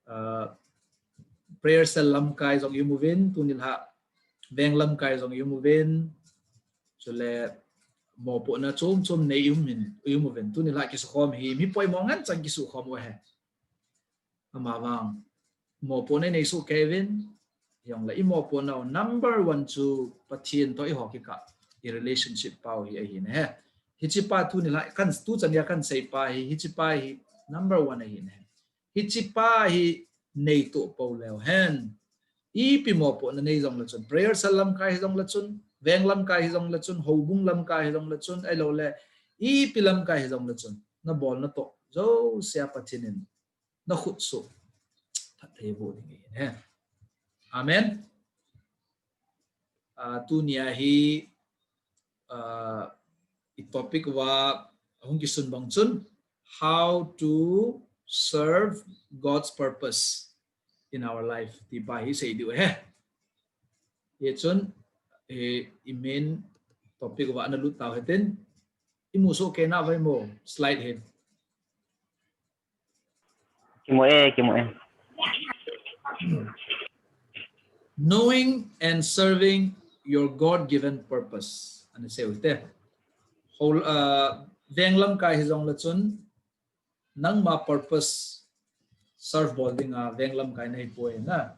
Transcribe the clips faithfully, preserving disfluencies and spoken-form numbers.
uh, prayer cell lamkai jong i um uvin, tuni lha veng lamkai jong i um uvin, chule mopohna chom chom nei i um in, i um uvin, tuni lha kisukhom hi mi poimo ngen chang kisukhom u ahi. Amavang mopohna nei soh kei uvin, hijongle i mopohna number one chu Pathen toh i ho kikah i relationship pau hi ahi ne. Hiche pa tuni lha kan tu chan a kan sei pa hi, hiche pa hi number one ahi ne. Hiche pa hi nei toh pou leu hen, ipi mopohna nei jongle chun, prayer cell lamkai hi jongle chun, veng lamkai hi jongle chun, houbung lamkai hi jongle chun, ahilouleh ipi lamkai hi jongle chun, na bolna toh jousea Pathen in na khut soh phattheiboh ding ahi ne. Amen. Uh, tunia hi, uh, i topic uva hung kisun bang chun, how to serve God's purpose in our life ti pa hi sei diu ahi. Hichun, eh, i main topic uva ana lut tau hitin, i mu soh kei na vai mo slide hi. Kimu e, kimu e. Knowing and serving your God-given purpose. Ana sei u hite. Ho, uh, veng lamkai hi jongle chun, nangma purpose serve bol dinga veng lamkai nahi poi na.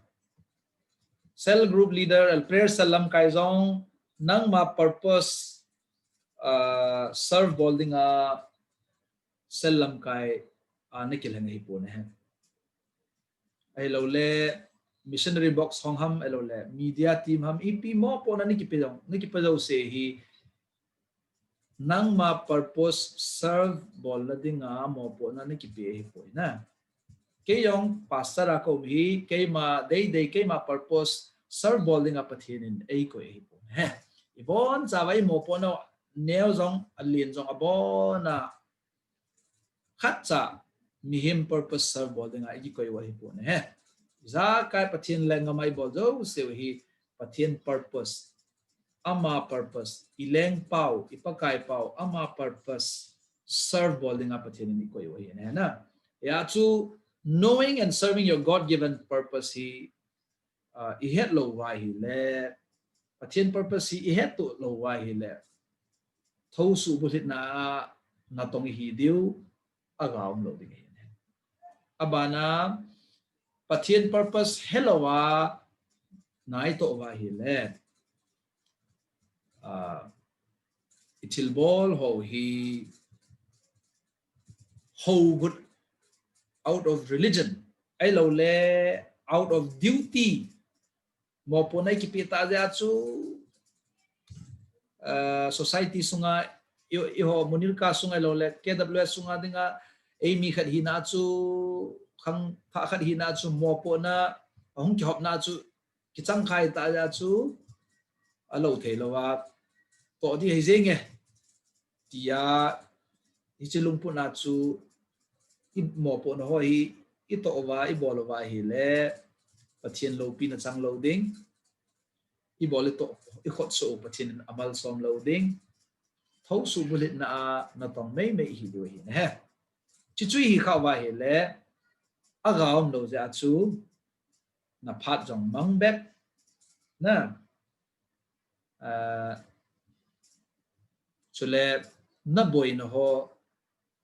Cell group leader, el prayer cell lamkai jong, nangma purpose, uh, serve bol dinga cell lamkai a na kilheng ahi poi ne. Ahilouleh missionary box hong ham, ahilouleh media team ham, ipi mopohna na kipe jong, na kipe jouse hi nangma purpose serve bolna dinga mopohna na kipe ahi poi na. Kei jong pastor a ka um hi, keima deidei, keima purpose serve bol dinga Pathen in eikoi ahi poi ne. I bonchauva i mopohna neo jong, alen jong abona khatcha mihem purpose serve bol dinga i kikoi u ahi poi ne. Ijakai Pathen lenggam a i bol jouse u hi Pathen purpose, ama purpose, i lengpau, i Pakai pau, ama purpose serve bol dinga Pathen in i koi u ahi ne na. Hijeh chun knowing and serving your God-given purpose hi, uh, i het lou uva ahile, Pathen purpose hi i het toh lou uva ahile, thousuh bulhitna a natong i hi diu, aga um lou ding ahi ne. Abana, Pathen purpose helouva na i toh uva ahile, uh, i thilbol ho hi hougut, out of religion, ahilouleh out of duty, mopohna i kipe tah jeh a chu, uh, society sunga, i, i ho Munirka sunga ahilouleh K W S sunga dinga, eimi khat hina chu, khangthah khat hina chu mopohna ahung kihopna chu kichang khai tah jeh a chu alou thei louva, toh ding ahi jenge tia, hiche lungput a chu i mopohna ho hi i toh uva, i bol uva ahile, Pathen loupina chang lou ding, i bol i toh, i khutsoh u Pathen in amalsom lou ding, thousuh bulhitna a natong meimei i hi diu ahi ne. Chuche chu i hi khah uva ahile, aga um lou jeh a chu, na phat jong mang bep na, uh, chule na boina ho,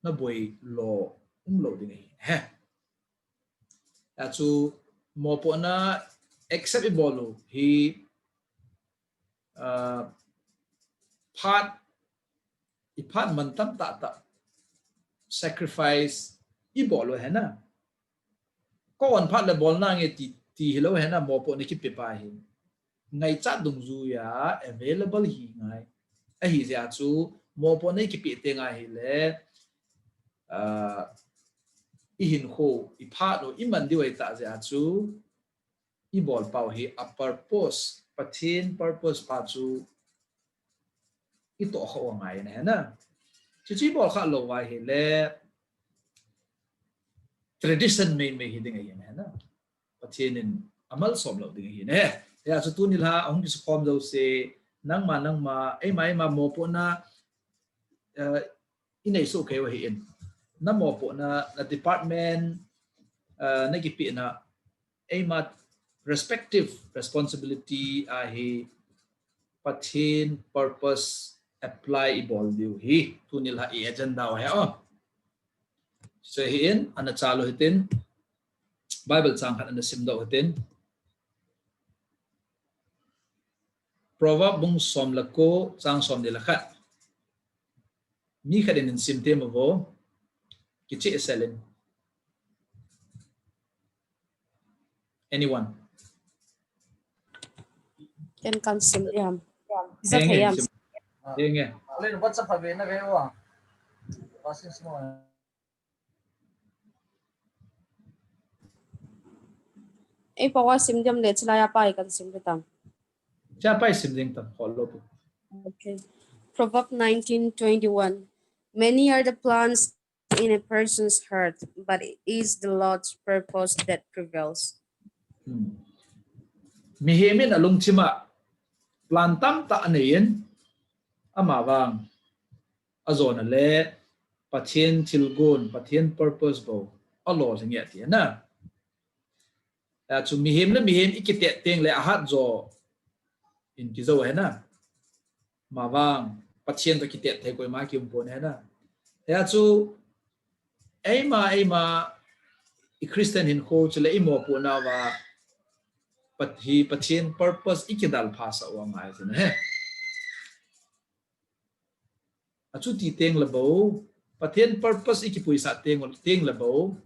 na boi lo um lou ding ahi. He. Achu mopohna accept i bol u hi, uh, phat, i phat mantam tah tah sacrifice i bol u ahi na. Ka on phat le bol nange ti, ti hilou ahi na, mopohna kipe pa hi. Ngaichat dungjuia available hi ngai. Ahi jeh a chu mopohna i kipe teng ahile, uh, i hinkho, i phat u, i man diu ahi tah jeh a chu, i bol pau hi a purpose, Pathen purpose pa chu i toh khah u angai ahi na. Chuche bol khah lou uva ahile tradition meimei hi ding ahi na. Pathen in amalsom lou ding ahi ne. Hijeh a chu tuni la ahung kisukhom jouse, nangma, nangma, eima, eima mopohna, uh, i nei soh kei u ahin. Na mopohna, na department, uh, na kipina, eima respective responsibility ahi Pathen purpose apply i bol diu hi, tuni la i agenda u hi o. So hi in, ana chalu hitin, Bible chang khat ana simdoh hitin. Proverb bung som le ko chang som ni le khat. Mi khat in sim te mo vo. Kichi selin. Anyone? Ken kan sim diam. Henge, Zathiam. Sim. Henge. Alin WhatsApp ha ve na ve wa. Wasin simo. Ei pa wa sim diam le chilai a pa kan sim diam. Cha pai sim ding tam khol lo. Okay. Proverb nineteen twenty-one. Many are the plans in a person's heart, but it is the Lord's purpose that prevails. Hmm. Mihem in alungthim a plan tamtah anei in, ama vang ajona le Pathen thilgon, Pathen purpose bou alolhing e ati na. Achu mihem le mihem i kitet teng le ahat jo in kijo ahi na. Ama vang Pathen toh kitet thei koima kium pon ahi na. Achu eima, eima i Christian hinkho chule i mopohna uva Pat-, hi Pathen purpose i kidalha sah u angai ahi na he. Achuti teng le bou, Pathen purpose i kipuisah teng, teng le bou,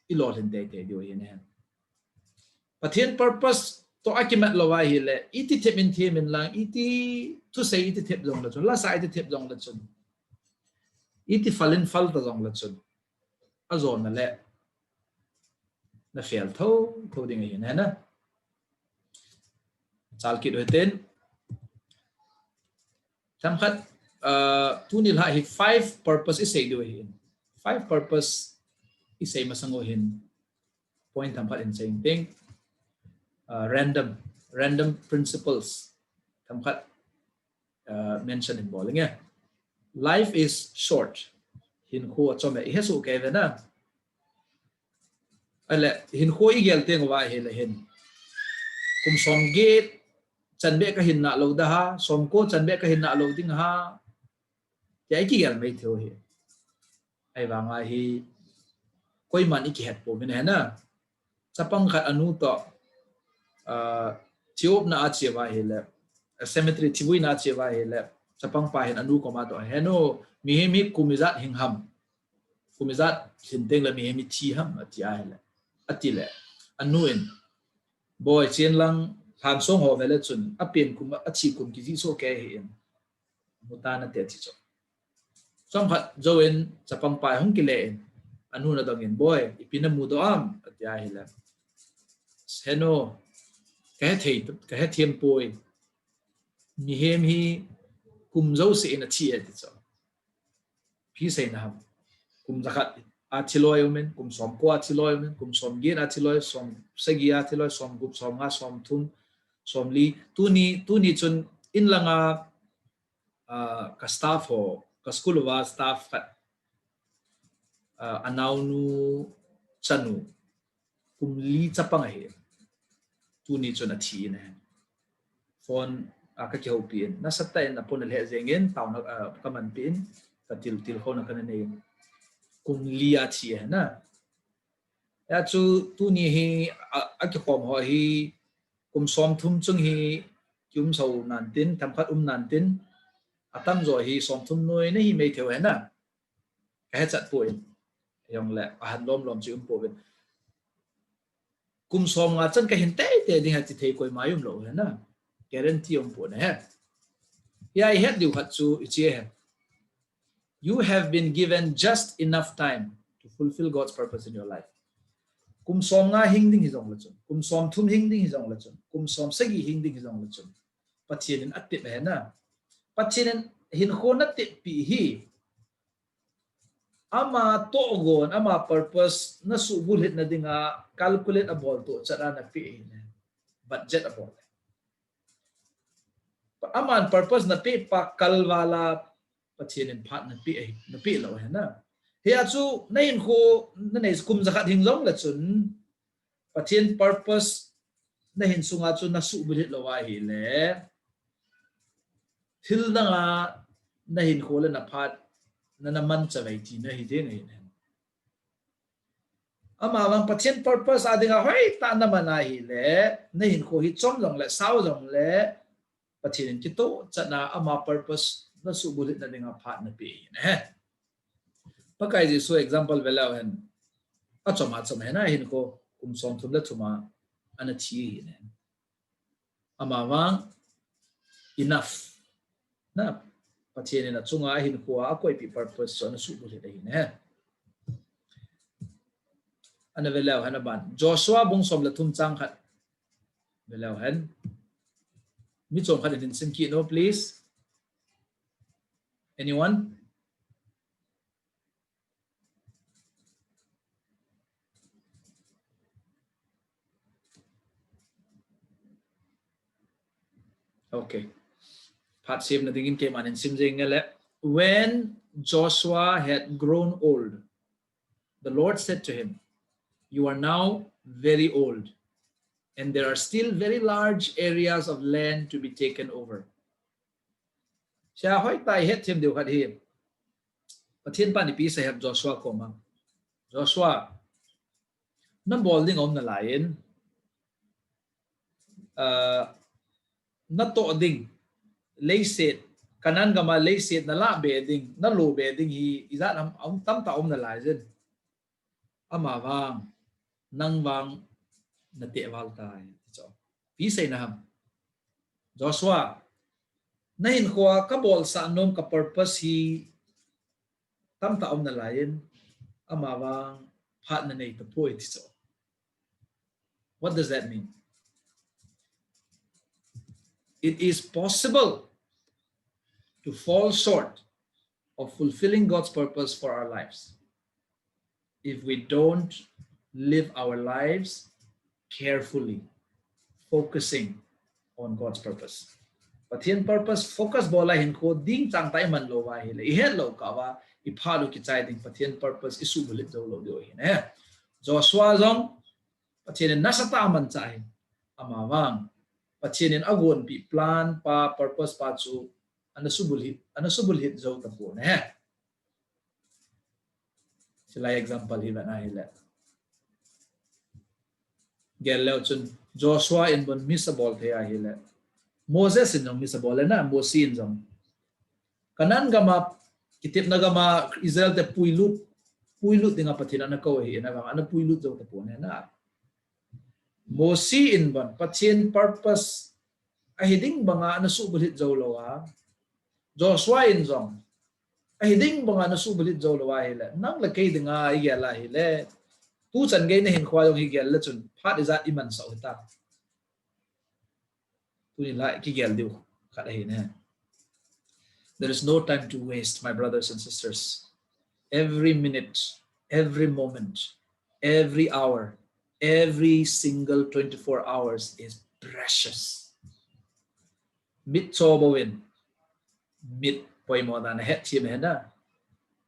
i lolhin teitei diu ahi na he. Pathen purpose toh akimat lou ahile, iti thep in thep in lang, iti thusei iti thep jong le chun, lasa iti thep jong le chun, iti phal in phal ta jong le chun, ajona le na fail tho, tho ding ahi na he na. Chal kit u hitin. Themkhat, uh, tuni la hi five purpose i sei diu ahi. Five purpose i sei masang u hin. Point themkhat in sei ting. Uh, random, random principles. Themkhat, uh, mention in bol inge. Life is short. Hinkho achom e, i he soh kei ve na. Ale, hinkho i gel teng uva ahile hin. Kum som get, chan beh ka hin na lou da ha, som ko chan beh ka hin na lou ding ha. Tia i kigel mai thei u hi. Ahivang a hi, koiman i kihet pouvin ahi na. Chapang khat anu toh, ah, thi upna a che uva ahile, cemetery thivuina a che uva ahile, chapang pa hin anu koma toh, "He nu, mihem hi kum ijat hing ham? Kum ijat lhin teng le mihem hi thi ham?" ati ahile. Ati le, anu in, "Boi, chen lang, lhan song ho ve le chun, apen kum, athi kum kijih soh kei ahi in. Mu tan," ati, ati chu. Chomkhat jouvin chapang pa hung kile in, anu in adong in, "Boi, ipi na mudoh am?" ati ahile, "He nu, ka he thei, ka he them poi. Mihem hi kum jouse in athi e," ati chu. Ipi seina ham? Kum jakhat a thi loi um in, kum som ko a thi loi um in, kum som get a thi loi, som sagi a thi loi, som gup, som nga, som thum, som li. Tuni, tuni chun in langa, ah, ka staff ho, ka school uva staff khat, ah, anaonu chanu, kum li chapang ahi. Tuni chun athi in ahi. Phone a ka kihoupi in, nasatah in apon alheh jeng in, taona, ah, ka manpi in, ka til, tilkhouna kana nei in. Kum li a thi ahi na. Hia chu tuni hi, a, akikhom ho hi, kum som thum chung hi, kium sou nan tin, themkhat um nan tin, atamjo hi som thum noi na hi mai thei u ahi na. Ka hechat poi. Jongle, ahan lom lom chu um pouvin. Kum som nga chan ka hin teitei ding ahi ti thei koima um lou ahi na. Guarantee um poi na he. Hia i het diu khat chu hiche ahi. You have been given just enough time to fulfill God's purpose in your life. Kum som nga hing ding hijong le chun, kum som thum hing ding hijong le chun, kum som sagi hing ding hijong le chun, Pathen in atep ahi na. Pathen in hinkho nateppi hi, ama tohgon, ama purpose nasuh bulhit na dinga calculate abol toh chat a napeh ahi na. Budget abol. Aman purpose napeh pa kalval a Pathen in phat napeh ahi, napeh lou ahi na. Hia chu na hinkho na nei kum jakhat hing jongle chun, Pathen purpose na hin sunga chu na subulhit lou ahile, thil danga na hinkho le na phat na na man chavai tina hi ding ahi. Amavang Pathen purpose a dinga hoitah na man ahile, na hinkho hi chom jongle, sao jongle, Pathen in kitoh chatna ama purpose na subulhit na dinga phat na pe ahi. Pakai Jesu example ve leu hen. Achom achom hen a hinkho kum somthum le thum a ana thi ahi. Amavang enough. Na, Pathen in achunga ahinkhoa akoipeh purpose chu ana subulhit ahi. Ana ve leu hen aban. Joshua bung som le thum chang khat. Ve leu hen. Mi chom khat in hin sim kit o, please. Anyone? Okay. Phat semna dingin keiman hin sim jeng nge le. When Joshua had grown old, the Lord said to him, "You are now very old, and there are still very large areas of land to be taken over." Sia hoitah a i hetthem diu khat hi. Pathen pan ipi asei ham Joshua koma. Joshua, na bol ding aum nalai in, ah, na toh ding, leiset, Canaan gama leiset na lah be ding, na lo be ding hi, ijat ham, aum tamtah aum nalai jin. Amavang, nang vang na teh val tai, ti chu. Ipi seina ham. Joshua, na hinkhoa ka bolsah nom ka purpose hi tamtah aum nalai in, amavang phat na nei tapoi, ti chu. What does that mean? It is possible to fall short of fulfilling God's purpose for our lives if we don't live our lives carefully, focusing on God's purpose. Pathen purpose focus bol a hinkho ding chang tah i man lou va ahile, i het lou kah uva, i phat u kichai ding Pathen purpose i subulhit jou lou diu ahi ne. Joshua jong Pathen in nasatah a amanchah ahi. Amavang Pathen in agonpeh plan pa, purpose pa chu ana subulhit, ana subulhit jou tapon ahi. Hilai example hi vet na hile. Gel leu chun Joshua in bon miss abol thei ahile. Moses in jong miss abol e na, Mose in jong. Canaan gama, kitepna gama Israel te puilut, puilut dinga Pathen in ana kou ahi, ana vang, ana puilut jou tapon ahi na. Mose in bon Pathen purpose ahi ding banga ana subulhit jou lou a, Joshua in jong ahi ding banga ana subulhit jou lou ahile, nang le kei dinga i gel ahile, tuchan gei na hinkhoa jong hi gel le chun phat ijat i mansah u hita. Tuni la kigel diu khat ahi ne. There is no time to waste, my brothers and sisters. Every minute, every moment, every hour, every single twenty-four hours is precious. Mitcho bouvin, mit poimo dan ahetthem ahi na.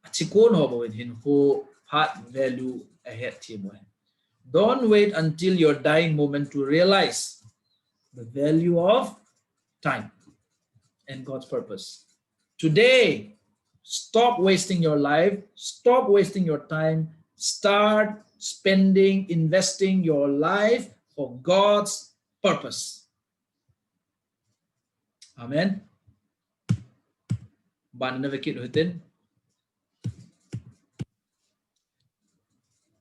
Achikon ho bouvin hinkho phat value ahetthem u ahi. Don't wait until your dying moment to realize the value of time and God's purpose. Today, stop wasting your life, stop wasting your time, start spending, investing your life for God's purpose. Amen. Ban na vekit u hitin.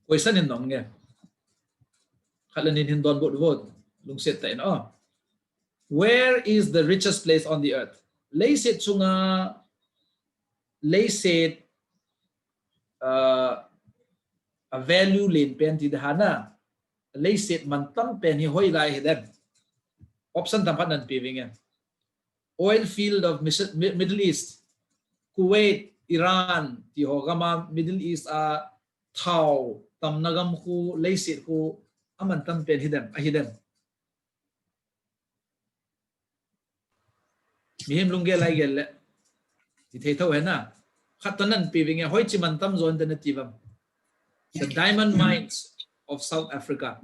Question in nong nge. Khat le ni hin donbut uvin. Lungset tah in, oh. Where is the richest place on the earth? Leiset chunga, leiset, uh, a value len pen ti ding ham na. Leiset mantam pen hi hoilai hidem. Option tam khat nan pe vinge. Oil field of Mis-, Mi-, Middle East, Kuwait, Iran, ti ho gama Middle East a thao tamna gam khu, leiset khu, amantam pen hidem, ahidem. Mihem lunggel lai gel le. Ti thei tho ahi na. Khat toh nan pe vinge, hoiche mantam jo nati uvem. The diamond mines of South Africa.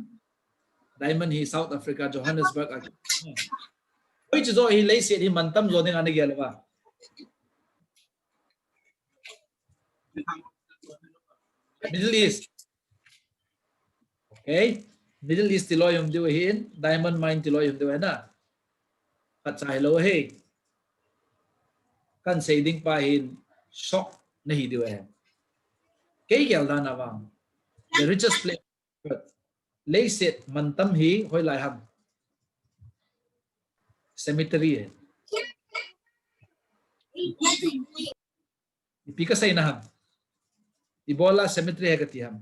Diamond hi South Africa, Johannesburg a. Hoiche jo hi leiset hi mantam jo ding ana gel uva. Middle East. Okay. Middle East tilou jong diu hin, diamond mine tilou jong diu na. Khat cha hilou hi. Kan sei ding pa hin shock nahi diu ahi. Kei gel dan a vang. The richest place on earth. Leiset mantam hi hoilai ham. Cemetery ahi. Ipi kasei na ham. Ibola cemetery ahi kati ham.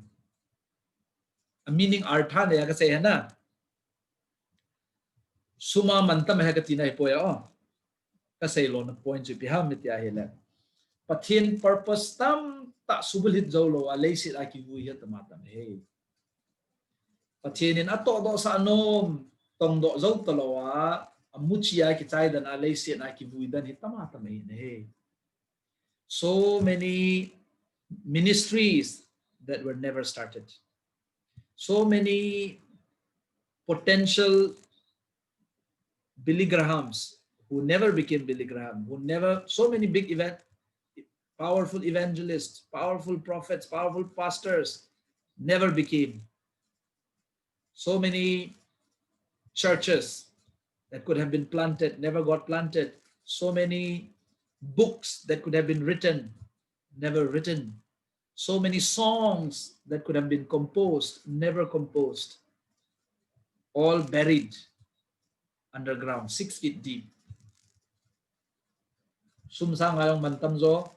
A meaning artha nei a kasei ahi na. Sum a mantam ahi kati na hipoi a o. Kasei lona point chu ipi ham iti ahile. Pathen purpose tamtah subulhit jou lou a leiset a kivui hi atama tam ahi. Pathen in atohdoh sah nom, tongdoh jou talou a, amuchi a kichai dan a leiset a kivui dan hi tama tam ahi ne. So many ministries that were never started. So many potential Billy Grahams who never became Billy Graham, who never, so many big event, powerful evangelists, powerful prophets, powerful pastors never became. So many churches that could have been planted never got planted. So many books that could have been written never written. So many songs that could have been composed never composed. All buried underground, six feet deep. Sum sanga jong mantam jo,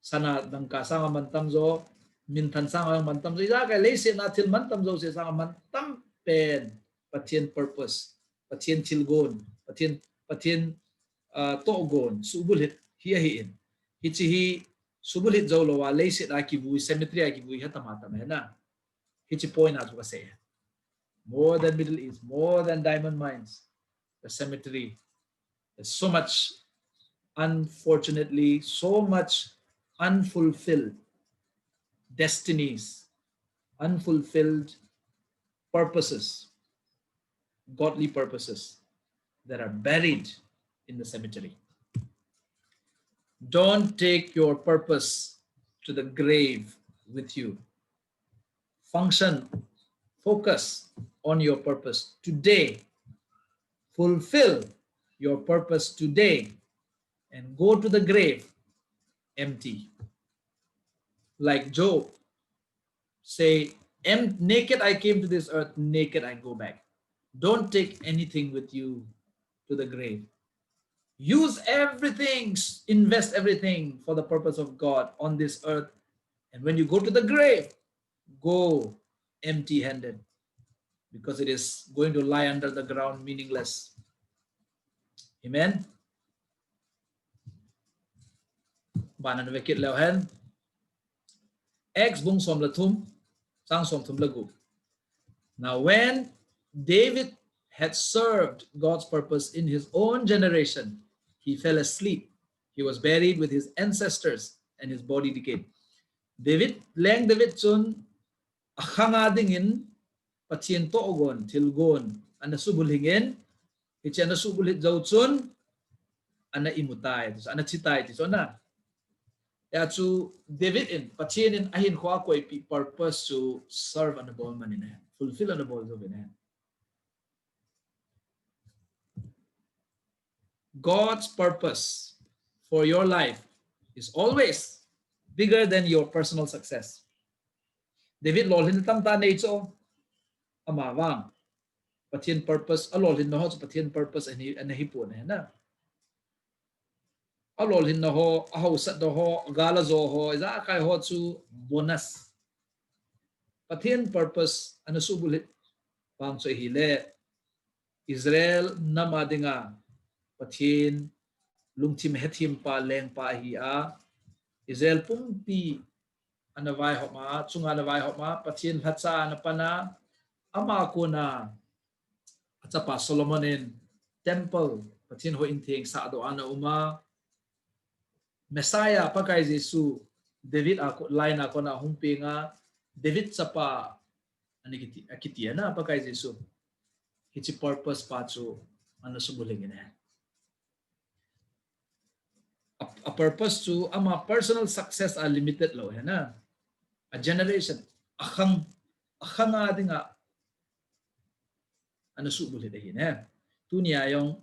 sana dangka sanga mantam jo, minthan sanga jong mantam jo. Ijakai leiset a thil mantam jouse sanga mantam pen Pathen purpose, Pathen thilgon, Pathen, Pathen, ah, tohgon, subulhit hi ahi in. Hiche hi subulhit jou lou a leiset a kivui, cemetery a kivui hi atama tam ahi na. Hiche point a chu kasei. More than Middle East, more than diamond mines, the cemetery. There's so much, unfortunately, so much unfulfilled destinies, unfulfilled purposes, godly purposes that are buried in the cemetery. Don't take your purpose to the grave with you. Function, focus on your purpose today. Fulfill your purpose today and go to the grave empty. Like Job, say, "Em-, naked I came to this earth, naked I go back." Don't take anything with you to the grave. Use everything, s-, invest everything for the purpose of God on this earth. And when you go to the grave, go empty-handed, because it is going to lie under the ground meaningless. Amen. Bana vekit leu hen. Acts bung som le thum, chang som thum le gup. Now, when David had served God's purpose in his own generation, he fell asleep. He was buried with his ancestors, and his body decayed. David, leng David chun akhanga dingin Pathen tohgon, thilgon ana subulhing in, hiche ana subulhit jou chun ana imu tai, ana thi tai ti chu na. Hia chu David in Pathen in ahinkhoa akoipeh purpose chu serve ana bol man in ahi, fulfill ana bol jou in ahi. God's purpose for your life is always bigger than your personal success. David lolhin tamtah nei chu, ama vang Pathen purpose, alolhinna ho chu Pathen purpose ahi, ana hi pon ahi na. Alolhinna ho, ahaosatna ho, agal ajo ho, ijakai ho chu bonus. Pathen purpose ana subulhit vang chu ahile, Israel nam a dinga Pathen lungthim hethem pa, lengpa ahi a, Israel pumpi ana vaihom a, chunga ana vaihom a, Pathen lhacha ana pan a, ama kona achapa Solomon in temple, Pathen houin theng sahdoh ana um a, Messiah, Pakai Jesu, David a ko-, line a kona hung penga, David chapa, ani kiti, akiti ana Pakai Jesu. Hiche purpose pa chu ana subulhing in ahi. A, a purpose chu ama personal success a limited lou ahi na. A generation, a khang, a khang a dinga ana subulhit ahi ne. Tunia jong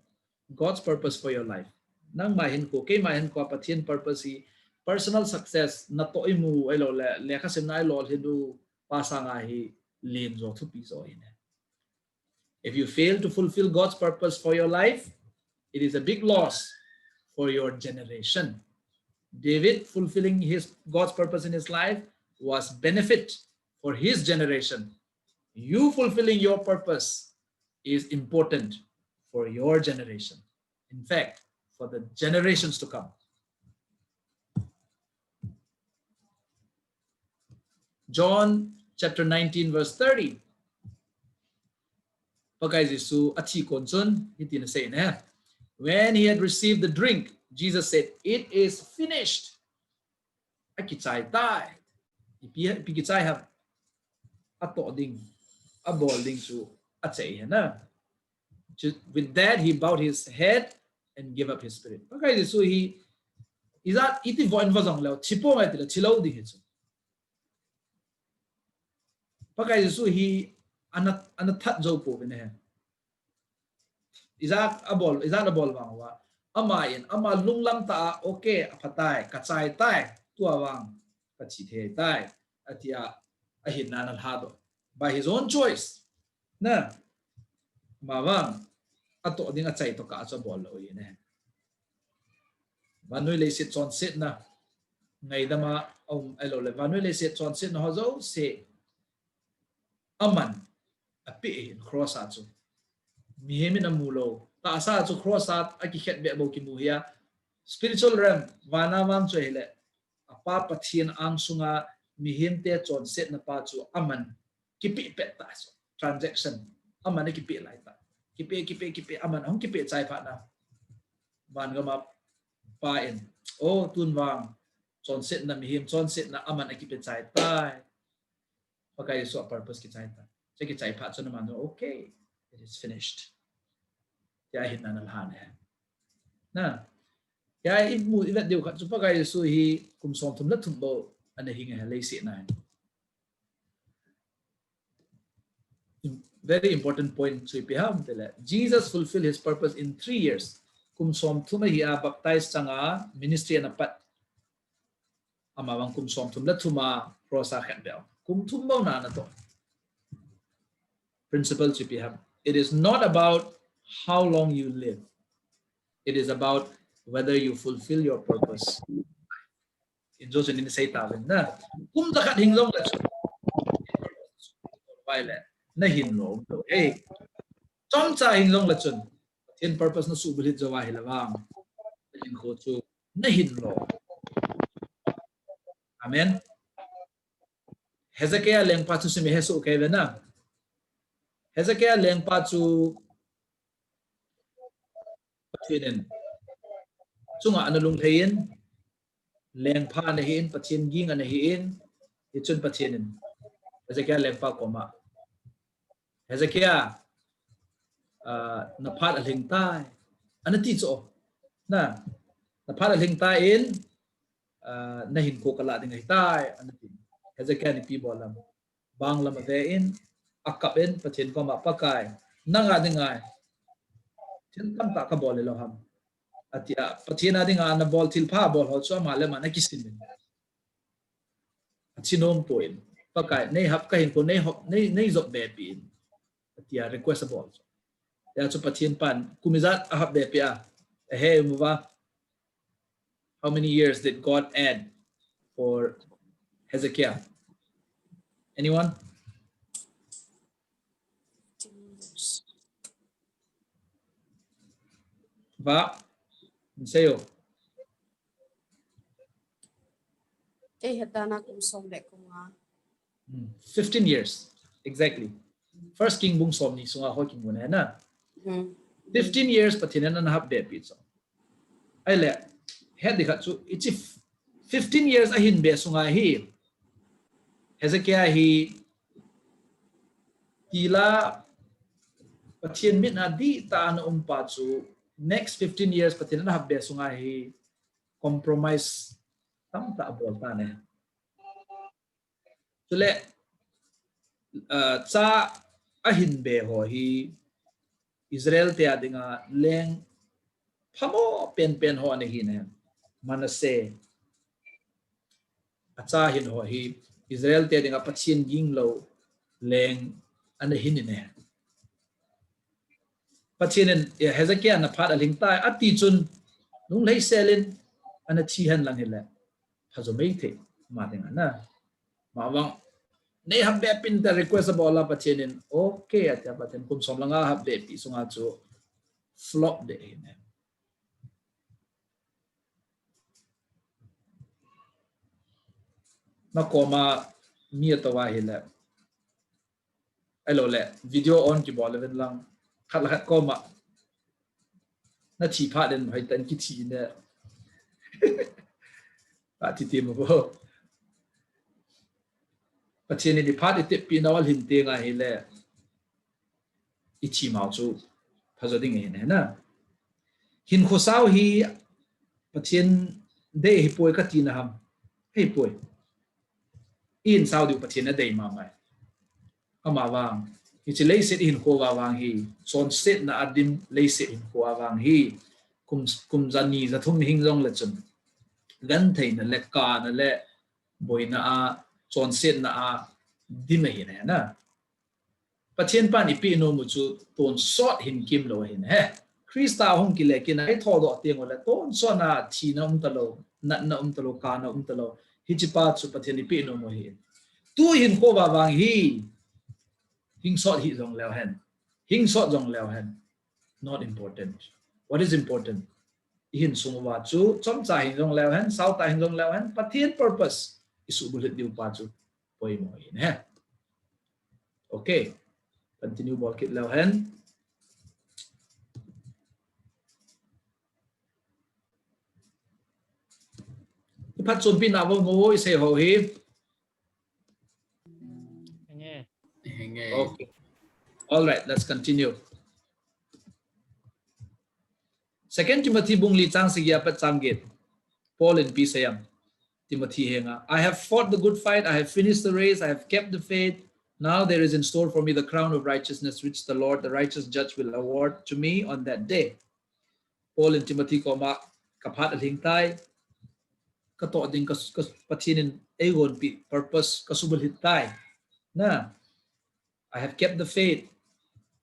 God's purpose for your life. Nangma hinkho, keima hinkho a Pathen purpose hi personal success natoh imu ahilouleh, lekha simna ilolhin u pa sanga hi len jo thupi jo ahi ne. If you fail to fulfill God's purpose for your life, it is a big loss for your generation. David fulfilling his, God's purpose in his life was benefit for his generation. You fulfilling your purpose is important for your generation. In fact, for the generations to come. John chapter nineteen, verse thirty. Pakai Jesu athi kon chun, hitin asei ne. When he had received the drink, Jesus said, "It is finished." Akichai tai. Ipi, ipi kichai ham? Atoh ding, abol ding chu achai ahi na. With that, he bowed his head and gave up his spirit. Pakai Jesu hi, ijat iti von va jong leu, thi ponge tile, thilou ding hi chu. Pakai Jesu hi ana, ana that jou pouvin ahi. Ijat abol, ijat abol vang uva. Ama in, ama lunglam tah a, okay, aphatai, kachai tai, tua vang, kathi thei tai, atia, ahinna ana lhadoh. By his own choice. Na, ama vang, atoh ding achai tokah a chu abol lou ahi ne. Vannoi leiset chonsetna, ngaidam a um ahilouleh, vannoi leiset chonsetna ho jouse, aman apeh ahin cross a chu. Mihem in amu lou. Tahsa chu cross a akikhetbeh bou kimu ahi a. Spiritual realm, van a vang chu ahile, apa Pathen angsunga mihemte chonsetna pa chu aman kipeh pet tah chu. Transaction. Aman akipeh lai tah. Kipeh, kipeh, kipeh, aman ahung kipeh chai phat na. Van gam a Pa in, o, tun vang, chonsetna, mihem chonsetna aman akipeh chai tai. Pakai Jesu a purpose kichai tai. Chu kichai phat chun aman, okay, it is finished. Tia ahinna ana lha ne. Na, tia imu, ivet diu khat chu Pakai Jesu hi kum somthum le thum bou ana hing ahi leiset a. Very important point chu ipi ham tile, Jesus fulfilled his purpose in three years. Kum somthum ahi a baptize changa ministry ana pat. Ama vang kum somthum le thum a cross a khetbeh. Kum thum bou na ana toh. Principle chu ipi ham? It is not about how long you live. It is about whether you fulfill your purpose. In jo chun in sei tauvin na. Kum jakhat hing jongle chun. Vai le. Nahin lou. Hey. Chomcha hing jongle chun. Pathen purpose na subulhit jou ahile vang. Nahinkho chu. Nahin lou. Amen. Hezekiah lengpa thusim ihesoh kei ve na. Hezekiah lengpa chu Pathen in chunga ana lunglhai in, lengpa ana hi in, Pathen ging ana hi in, hichun Pathen in Hezekiah lengpa koma, Hezekiah, ah, na phat alhing tai, ana ti chu. Na, na phat alhing tai in, ah, nahinkho kalah ding ahitai, ana ti. Hezekiah in ipi bol ham? Bang lam ave in, akap in, Pathen koma, Pakai, nanga dinga thil tamtah kabol lou ham? Atia, Pathen a dinga nabol thilpha bol ho chu ama le ama ana kisim in. Athi nom poi. Pakai, nei hap kahinkho, nei hop, nei, nei jop be peh in. Atia request abol chu. Hijeh chun Pathen pan kum ijat ahap be peh a? Ahe mu va. How many years did God add for Hezekiah? Anyone? Va, sei o. Ei het dan a kum som le kum nga. Hmm. Fifteen years. Exactly. First King bung somni sunga hoi kimu na. Hmm. Fifteen years Pathen in ana hap be peh chu. Ahile, het ding khat chu, hiche fifteen years ahin be sunga hi, Hezekiah hi, tila Pathen mit'a dihtah a ana um pa chu, next fifteen years Pathen ana hap be sunga hi, compromise tamtah abol tan ahi. Chule, ah, cha ahin be ho hi Israel te a dinga leng phamo penpen ho ana hi ne. Manasseh. Acha hin ho hi Israel te a dinga Pathen ging lou leng ana hi ne. Pathen in, eh, Hezekiah na phat alhing tai, ati chun, nung lei selin, ana thi hen lang hile. Phajo mei thei, ama dinga na. Ama vang, nei hap be pin ta request abol a Pathen in, okay, atia Pathen kum som le nga hap be pi sunga chu, flop de hi ne. Na koma mi ato va hile. Ahilou le, video on kibol le ven lang. Khat le khat koma. Na thi phat den hoi tan kithi ne. Ati ti mo bo. Pathen in i phat i tepi nau alhin teng ahile. I thi mau chu. Phajo ding ahi ne na. Hinkho sao hi Pathen dei hi poi kati na ham. Hei poi. I hin sao diu Pathen a dei mama e. Ama vang. Hiche leiset i hinkho uva vang hi. Chonsetna a dim leiset hinkho uva vang hi. Kum, kum ja ni ja thum hing jong le chun. Gentheina le kana le boina a, chonsetna a dim ahi ne na. Pathen pan i peh nom u chu tonsot hin kimlou ahi ne. Christa hung kile kin a i thodoh teng u le tonsot na thina um talou, natna um talou, kana um talou. Hiche pa chu Pathen i peh nom u ahi. Tu hinkho uva vang hi, hingsot hi jong leu hen. Hingsot jong leu hen. Not important. What is important? I hin sung uva chu, chomcha hin jong leu hen, saotah hin jong leu hen, Pathen purpose i subulhit diu pa chu poimo ahi ne. Okay. Continue bol kit leu hen. I phatchompi na vo mo i sei ho hi. Henge. Henge. Okay. All right, let's continue. Second Timothy bung li chang sagi a pat chang get. Paul in ipi asei em. Timothy henga, "I have fought the good fight, I have finished the race, I have kept the faith. Now there is in store for me the crown of righteousness, which the Lord, the righteous judge, will award to me on that day." Paul in Timothy koma, "Ka phat alhing tai, ka toh ding ka, ka Pathen in eigonpi purpose ka subulhit tai. Na, I have kept the faith.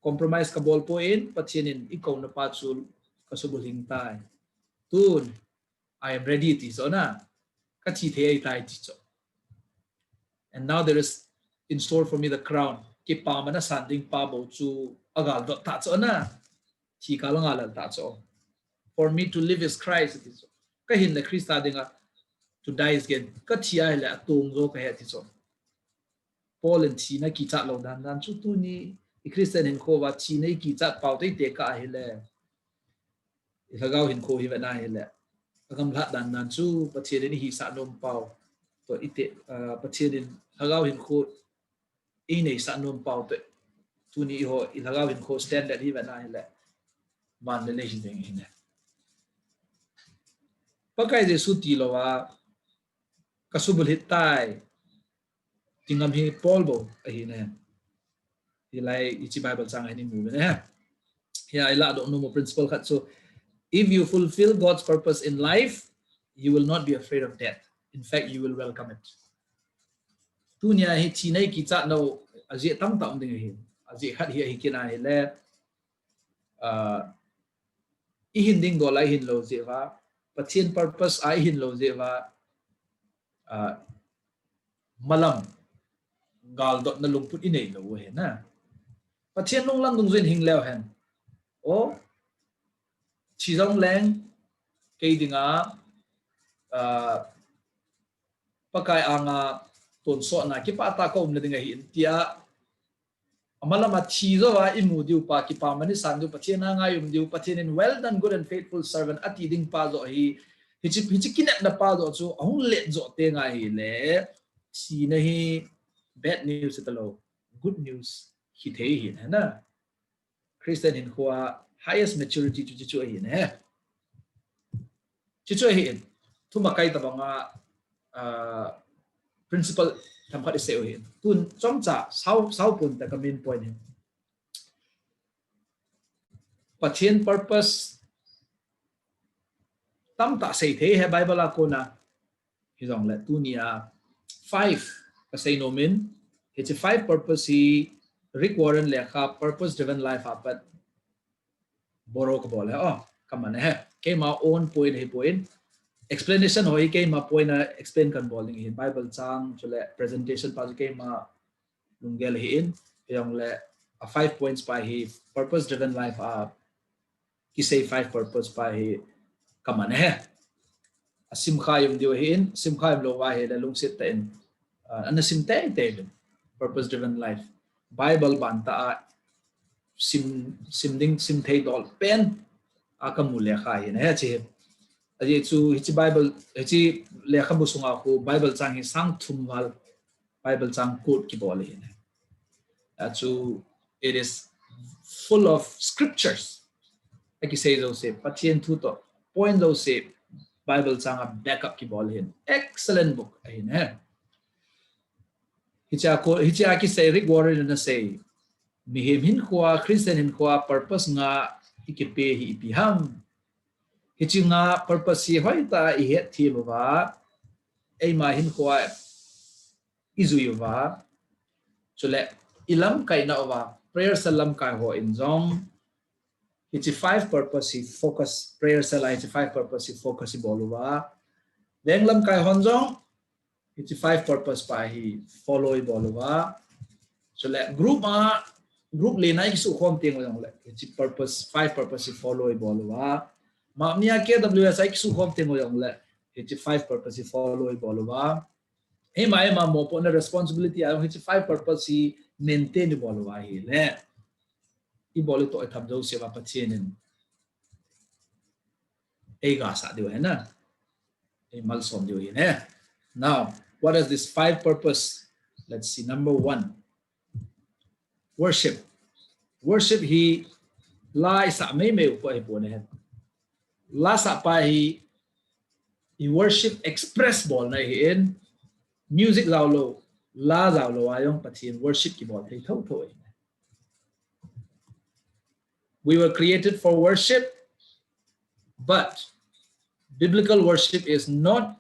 Compromise ka bol poi, Pathen in eikouna pa chu ka subulhing tai. Tun, I am ready," ti chu na. "Ka thi thei ahi tai," ti chu. "And now there is in store for me the crown." Kipamna san ding pa bou chu agal dot ta chu na. Thi kal a ngal ta chu. "For me to live is Christ," ti chu. Ka hinna Christa dinga, "To die is gain." Ka thi ahile atong jo ka hi ti chu. Paul in thina kichat lou dan dan chu tuni i Christian hinkho uva thina i kichat pau tei te ka ahile. I lhagao hinkho hi vet na hile. Agamlhat dan dan chu Pathen in i hisah nom pau. To i te, ah, Pathen in lhagao hinkho i neisah nom pau te. Tuni i ho, i lhagao hinkho standard hi vet na hile. Van le lei hi ding hi ne. Pakai Jesu tilou a, "Ka subulhit tai," ti ngam hi Paul bou ahi ne. Hilai hiche Bible chang a hin i mu uve ne. Hia i ladoh nom u principle khat chu, if you fulfill God's purpose in life, you will not be afraid of death. In fact, you will welcome it. Tunia hi thina i kichat nau ajeh tamtah um ding ahi. Ajeh khat hi ahi kit na hile, ah, i hin ding dol a i hin lou jeh uva, Pathen purpose a i hin lou jeh uva, ah, malam galdotna lungput i nei lou u ahi na. Pathen lunglam dungjuiin hing leu hen. O, thi jong leng, kei dinga, ah, Pakai anga tonsotna kipah tah ka um le ding ahi in tia, amalam a thi jou a i mu diu pa, kipamna i san diu, Pathen a ngai um diu, Pathen in, "Well done, good and faithful servant," ati ding pa jou hi, Hichi, hichi kinepna pa joh chu ahung let joh teng ahile, thina hi bad news talou, good news hithei ahi na. Christian hinkhoa highest maturity chu chuchu ahi na. Chuchu ahi in. Thumakai tabanga, ah, principle themkhat isei u ahi. Tun chomcha sao, sao pon ta ka main point hi. Pathen purpose tamtah seithei ahi Bible a kona. Hijongle tunia five kasei nomin, hichi five purpose hi Rick Warren lekha Purpose Driven Life a pat borrow kabol ahi. Oh, kaman ahi. Keima own point ahipoi. Explanation ho hi keima point a explain kabol ding ahi. Bible chang chule presentation pa chu keima lunggel ahi in. Hijongle a five points pa hi Purpose Driven Life a kisei five purpose pa hi kaman ahi. Asim kha um diu ahi in, sim kha um lou va ahile lungset tah in, ah, ana sim teitei uvin. Purpose Driven Life. Bible bantah a sim, sim ding, sim thei dol pen a kamu lekha ahi na hichi. Ajeh chu hichi Bible, hichi lekhabu sunga khu Bible chang hi sang thum val Bible chang quote kibol ahi na. Achu, it is full of scriptures. Akisei jouse, Pathen thu toh, point jouse, Bible chang a backup kibol ahi. Excellent book ahi na. Hichea ko, hichea kisei Rick Warren in asei. Mihem hinkhoa, Christian hinkhoa, purpose nga ikipe hi ipi ham. Hichi nga purpose hi hoitah a ihet them uva, eima hinkhoa ijui uva, chule ilamkaina uva, prayer cell lamkai hon jong, hichi five purpose hi focus, prayer cell a hichi five purpose hi focus ibol uva, veng lamkai hon jong, hichi five purpose pa hi follow ibol uva. Chule group a, group lena ikisukhom teng jongle, hichi purpose, five purpose hi follow ibol uva. Mamia K W S a ikisukhom teng jongle, hichi five purpose hi follow ibol uva. Eima, eima mopohna responsibility a jong hichi five purpose hi maintain ibol uva ahile, ibol itoh itham jouse uva Pathen in eigasah diu ahi na. Eimalsom diu ahi na. Now, what is this five purpose? Let's see. Number one, worship. Worship hi la isah meimei u koi ahipon ahi. La sah pa hi i worship express bolna ahi in, music jao lou, la jao lou a jong Pathen worship kibol thei thotho ahi. We were created for worship, but biblical worship is not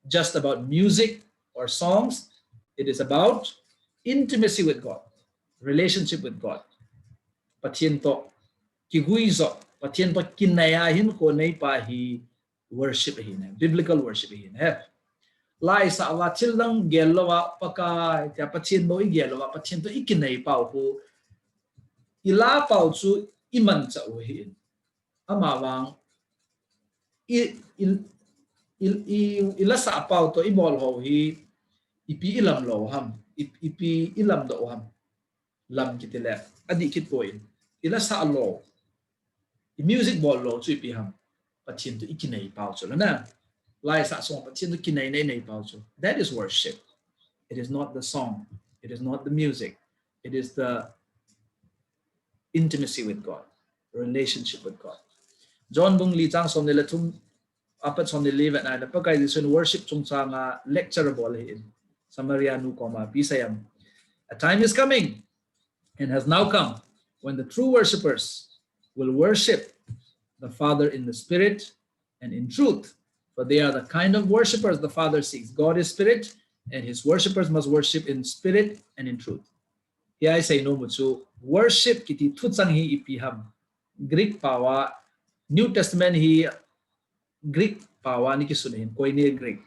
just about music or songs. It is about intimacy with God, relationship with God. Pathen toh kiguijop, Pathen toh kinai a hinkho nei pa hi worship ahi na, biblical worship ahi na. La isah uva thil dang gel louva Pakai, tia Pathen bou igel louva, Pathen toh ikinai pau khu, ila pau chu imanchah u ahi in. Amavang, i, i, i, i, ila sah pau toh ibol ho hi, ipi ilam lou ham, i, ipi ilam doh ham. Lam kiti le, adih kit poi. Ila sah lou, i music bol lou chu ipi ham. Pathen toh ikinai pau chu la na. La isah sung Pathen toh kinai nei nei pau chu. That is worship. It is not the song. It is not the music. It is the intimacy with God, relationship with God. John bung li chang som ni le thum, apat som ni le vet na le Pakai Jesu in worship chungchang a lecture abol ahi in. Samaria nu koma, pi asei em. A time is coming and has now come when the true worshippers will worship the Father in the Spirit and in truth. For they are the kind of worshippers the Father seeks. God is spirit, and his worshippers must worship in spirit and in truth. Hia isei nom u chu worship kiti thuchang hi ipi ham. Greek pau a, New Testament hi Greek pau a ana kisun ahin, Koine Greek.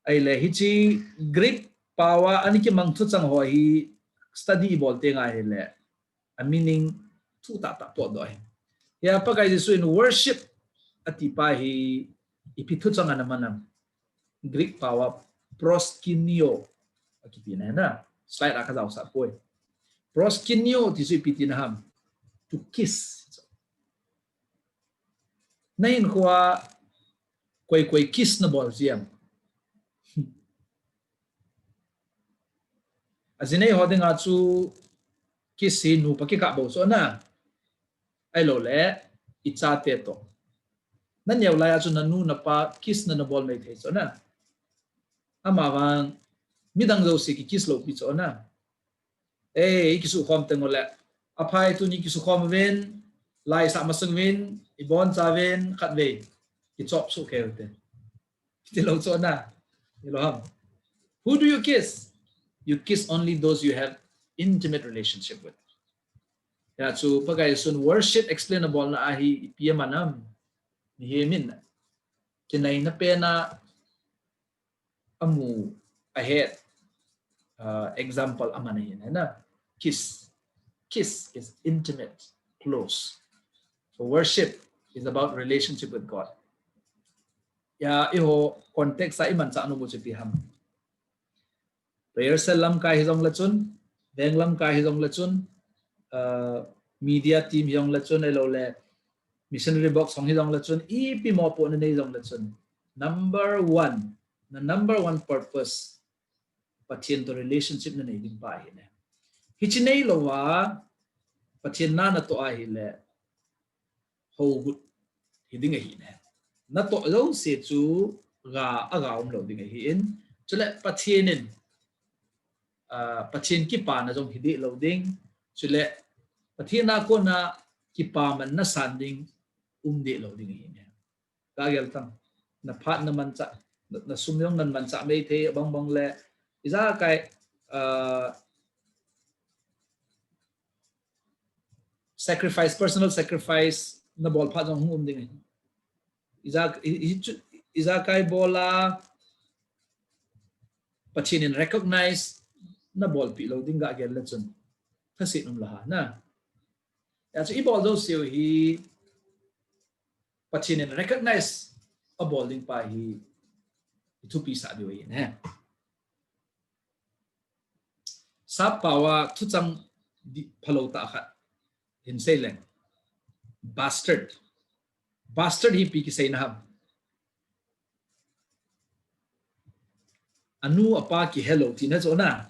Ahile hichi Greek pau a ana kimang thuchang ho hi study ibol teng ahile, a meaning thutah tah potdoh ahi. Hia Pakai Jesu in worship ati pa hi ipi thuchang ana man am. Greek pau a proskuneo akiti na na. Slide a kajaosah poi. Proskuneo ti chu ipi tina ham. To kiss. Na hinkhoa Koi koi kiss nabol jiem? Ajinei ho dinga chu kiss hi nupa kikah bou chu ana. Ahilouleh ichate toh. Naneo laiya chu nanu napa kiss nanabol mai thei chu ana. Amavang midang jouse kikiss lou pi chu ana. Ei, ikisukhom teng uleh, aphai tuni kisukhom uvin, lai sah masang uvin, iboncha uvin, khatvei kichop soh kei ute. Tilou chu ana. Hilou ham? Who do you kiss? You kiss only those you have intimate relationship with. Hia chu Pakai Jesun worship explain abolna a hi ipi aman ham? Mihem in kineina pena amu ahet, uh, example aman ahin, hai na? Kiss. Kiss is intimate, close. So worship is about relationship with God. Hia, eiho context a imanchah nom u chu ipi ham? Prayer cell lamkai hijongle chun, veng lamkai hijongle chun, uh, media team hijongle chun, ahilouleh missionary box hong hijongle chun, ipi mopohna nei jongle chun, number one, na number one purpose, Pathen toh relationship nanei ding pa ahi ne. Hiche neilouva Pathen na natoh ahileh, hougut hiding ahi ne. Natoh jouse chu ga, aga umlou ding ahin. Chule Pathen in, ah, Pathen kipana jong hideh lou ding. Chule Pathen a kona kipaman nasan ding umdeh lou ding ahi ne. Kagel tang. Naphat namanchah, na, nasum jong namanchah mai thei, abang bang le, ijakai, ah, sacrifice, personal sacrifice nabol phat jong hung um ding ahi. Ija, i, i, chu, ijakai bola Pathen in recognize nabolpi lou ding gagel le chun, thaset umlou ha na. Hia chu ibol jouse u hi Pathen in recognize abol ding pa hi ithupisah diu ahi ne. Sap paova thuchang di, phalou tah khat hin seileng. Bastard. Bastard hi ipi kiseina ham? Anu apa kihelou tina chu na.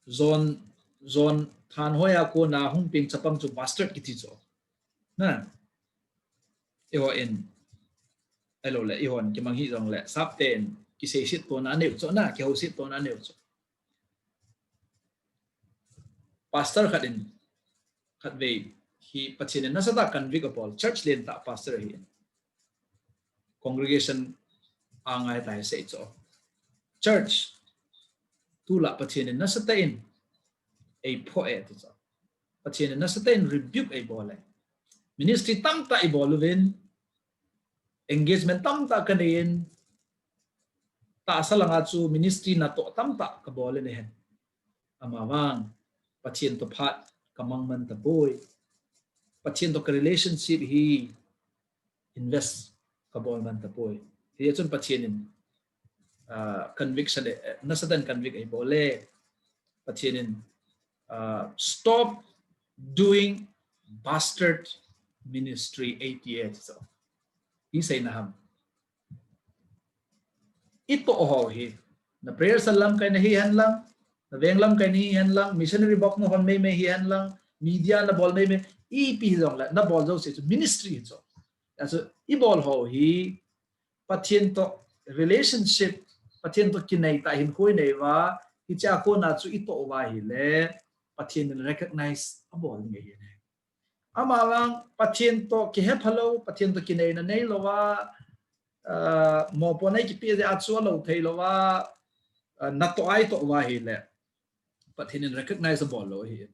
Jon, jon thanhoi a kona hung peng chapang chu bastard kiti chu. Na. Eiho in, ahilouleh, eihon kimang hijongle, sapten kiseiset tona aneiu chu na, kihouset tona aneiu chu. Pastor khat in, khatvei hi Pathen in nasatah convict abol, church lentah pastor ahin. Congregation a ngai tai sei chu. Church, tulai Pathen in nasatah in eiphoh e ti chu. Pathen in nasatah in rebuke eibol e. Ministry tamtah ibol uvin, engagement tamtah kanei in, tahsa langa chu ministry natoh tamtah kabol in ahin. Amavang, Pathen toh phat kamang man tapoi. Pathen toh ka relationship hi invest kabol man tapoi. Hijeh chun Pathen in, ah, conviction, eh, nasatah in convict eibol e. Pathen in, ah, stop doing bastard ministry eighty-eight. So, ipi seina ham? Itoh ho hi, na prayer cell lamkai nahi hen lang, na veng lamkai nahi hen lang, missionary box nahon mai mai hi hen lang, media nabol mai mai, ipi hijongle, nabol jouse chu ministry hi chu. Hia chu ibol ho hi, Pathen toh relationship, Pathen toh kinai tah hinkho inei uva, hichea kona chu itoh uva ahile, Pathen in recognize abol ding ahi ne. Amavang Pathen toh kihephalou, Pathen toh kineina neilouva, ah, mopohna kipe jeh a chu alou theilouva, ah, natoh a itoh uva ahile, Pathen in recognize abol lou ahi.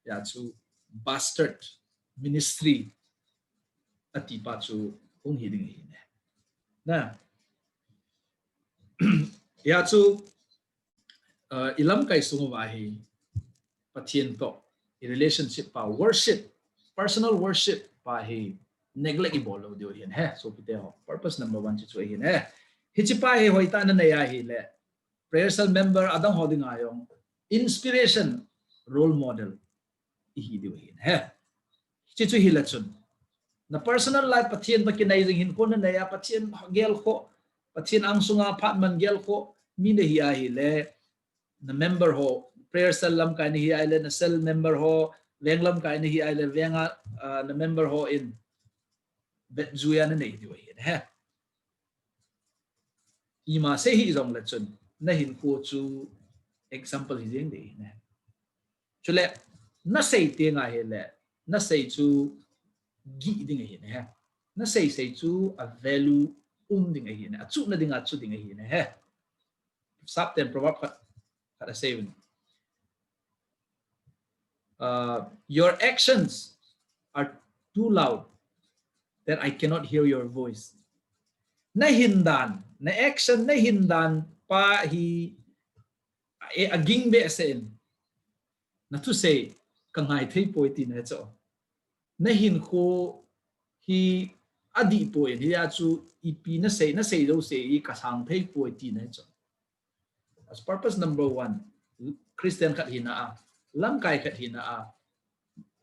Hia chu bastard ministry ati pa chu hung hi ding ahi ne. Na. Hia chu, uh, ilamkai sung uva hi Pathen toh i relationship pa, worship, personal worship pa hi neglect ibol lou diu ahin he, sopite ho. Purpose number one chu chu ahin he. Hiche pa hi hoitah in nanei ahile, prayer cell member adang ho dinga jong inspiration, role model ihi diu ahin he. Hiche chu hile chun, Na personal life Pathen toh kinai jing hinkho nanei a, Pathen gelkhoh, Pathen angsunga phat man gelkhoh mi nahi ahile, na member ho, prayer cell lamkai nahi ahile, na cell member ho, veng lamkai nahi ahile, venga, ah, na member hon vetjui a nanei diu ahi, he. Ima sei hih jongle chun, na hinkho chu example hi jeng ding ahi, he. Chule, nasei teng ahile, nasei chu gih ding ahi, he. Nasei sei chu a value um ding ahi, he. Achuhna dinga chu ding ahi, he. Sapten proverb khat, khat asei uvin. Uh, your actions are too loud that I cannot hear your voice. Na hindan, na action, na hindan pa hi, eh, aging behseh in. Na thusei kangai thei poi tina chu. Na hinkho hi adih poi, hia chu ipi nasei, nasei jouse hi kasang thei poi tina chu. As purpose number one, Christian khat hina a, lamkai khat hina a,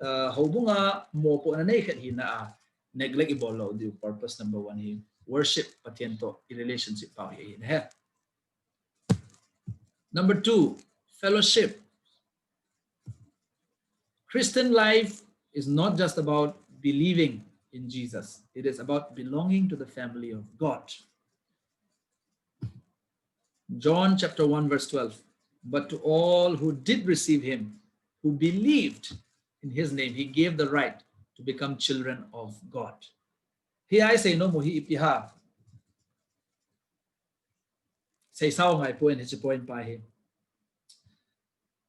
uh, houbunga mopohna nei khat hina a, neglect ibol lou diu, purpose number one hi worship, Pathen toh i relationship pao hi, he. Number two, fellowship. Christian life is not just about believing in Jesus. It is about belonging to the family of God. John chapter one verse twelve. But to all who did receive him, who believed in his name, he gave the right to become children of God. Hia isei nom u hi ipi ham? Seisao ngai poi, hiche point pa hi.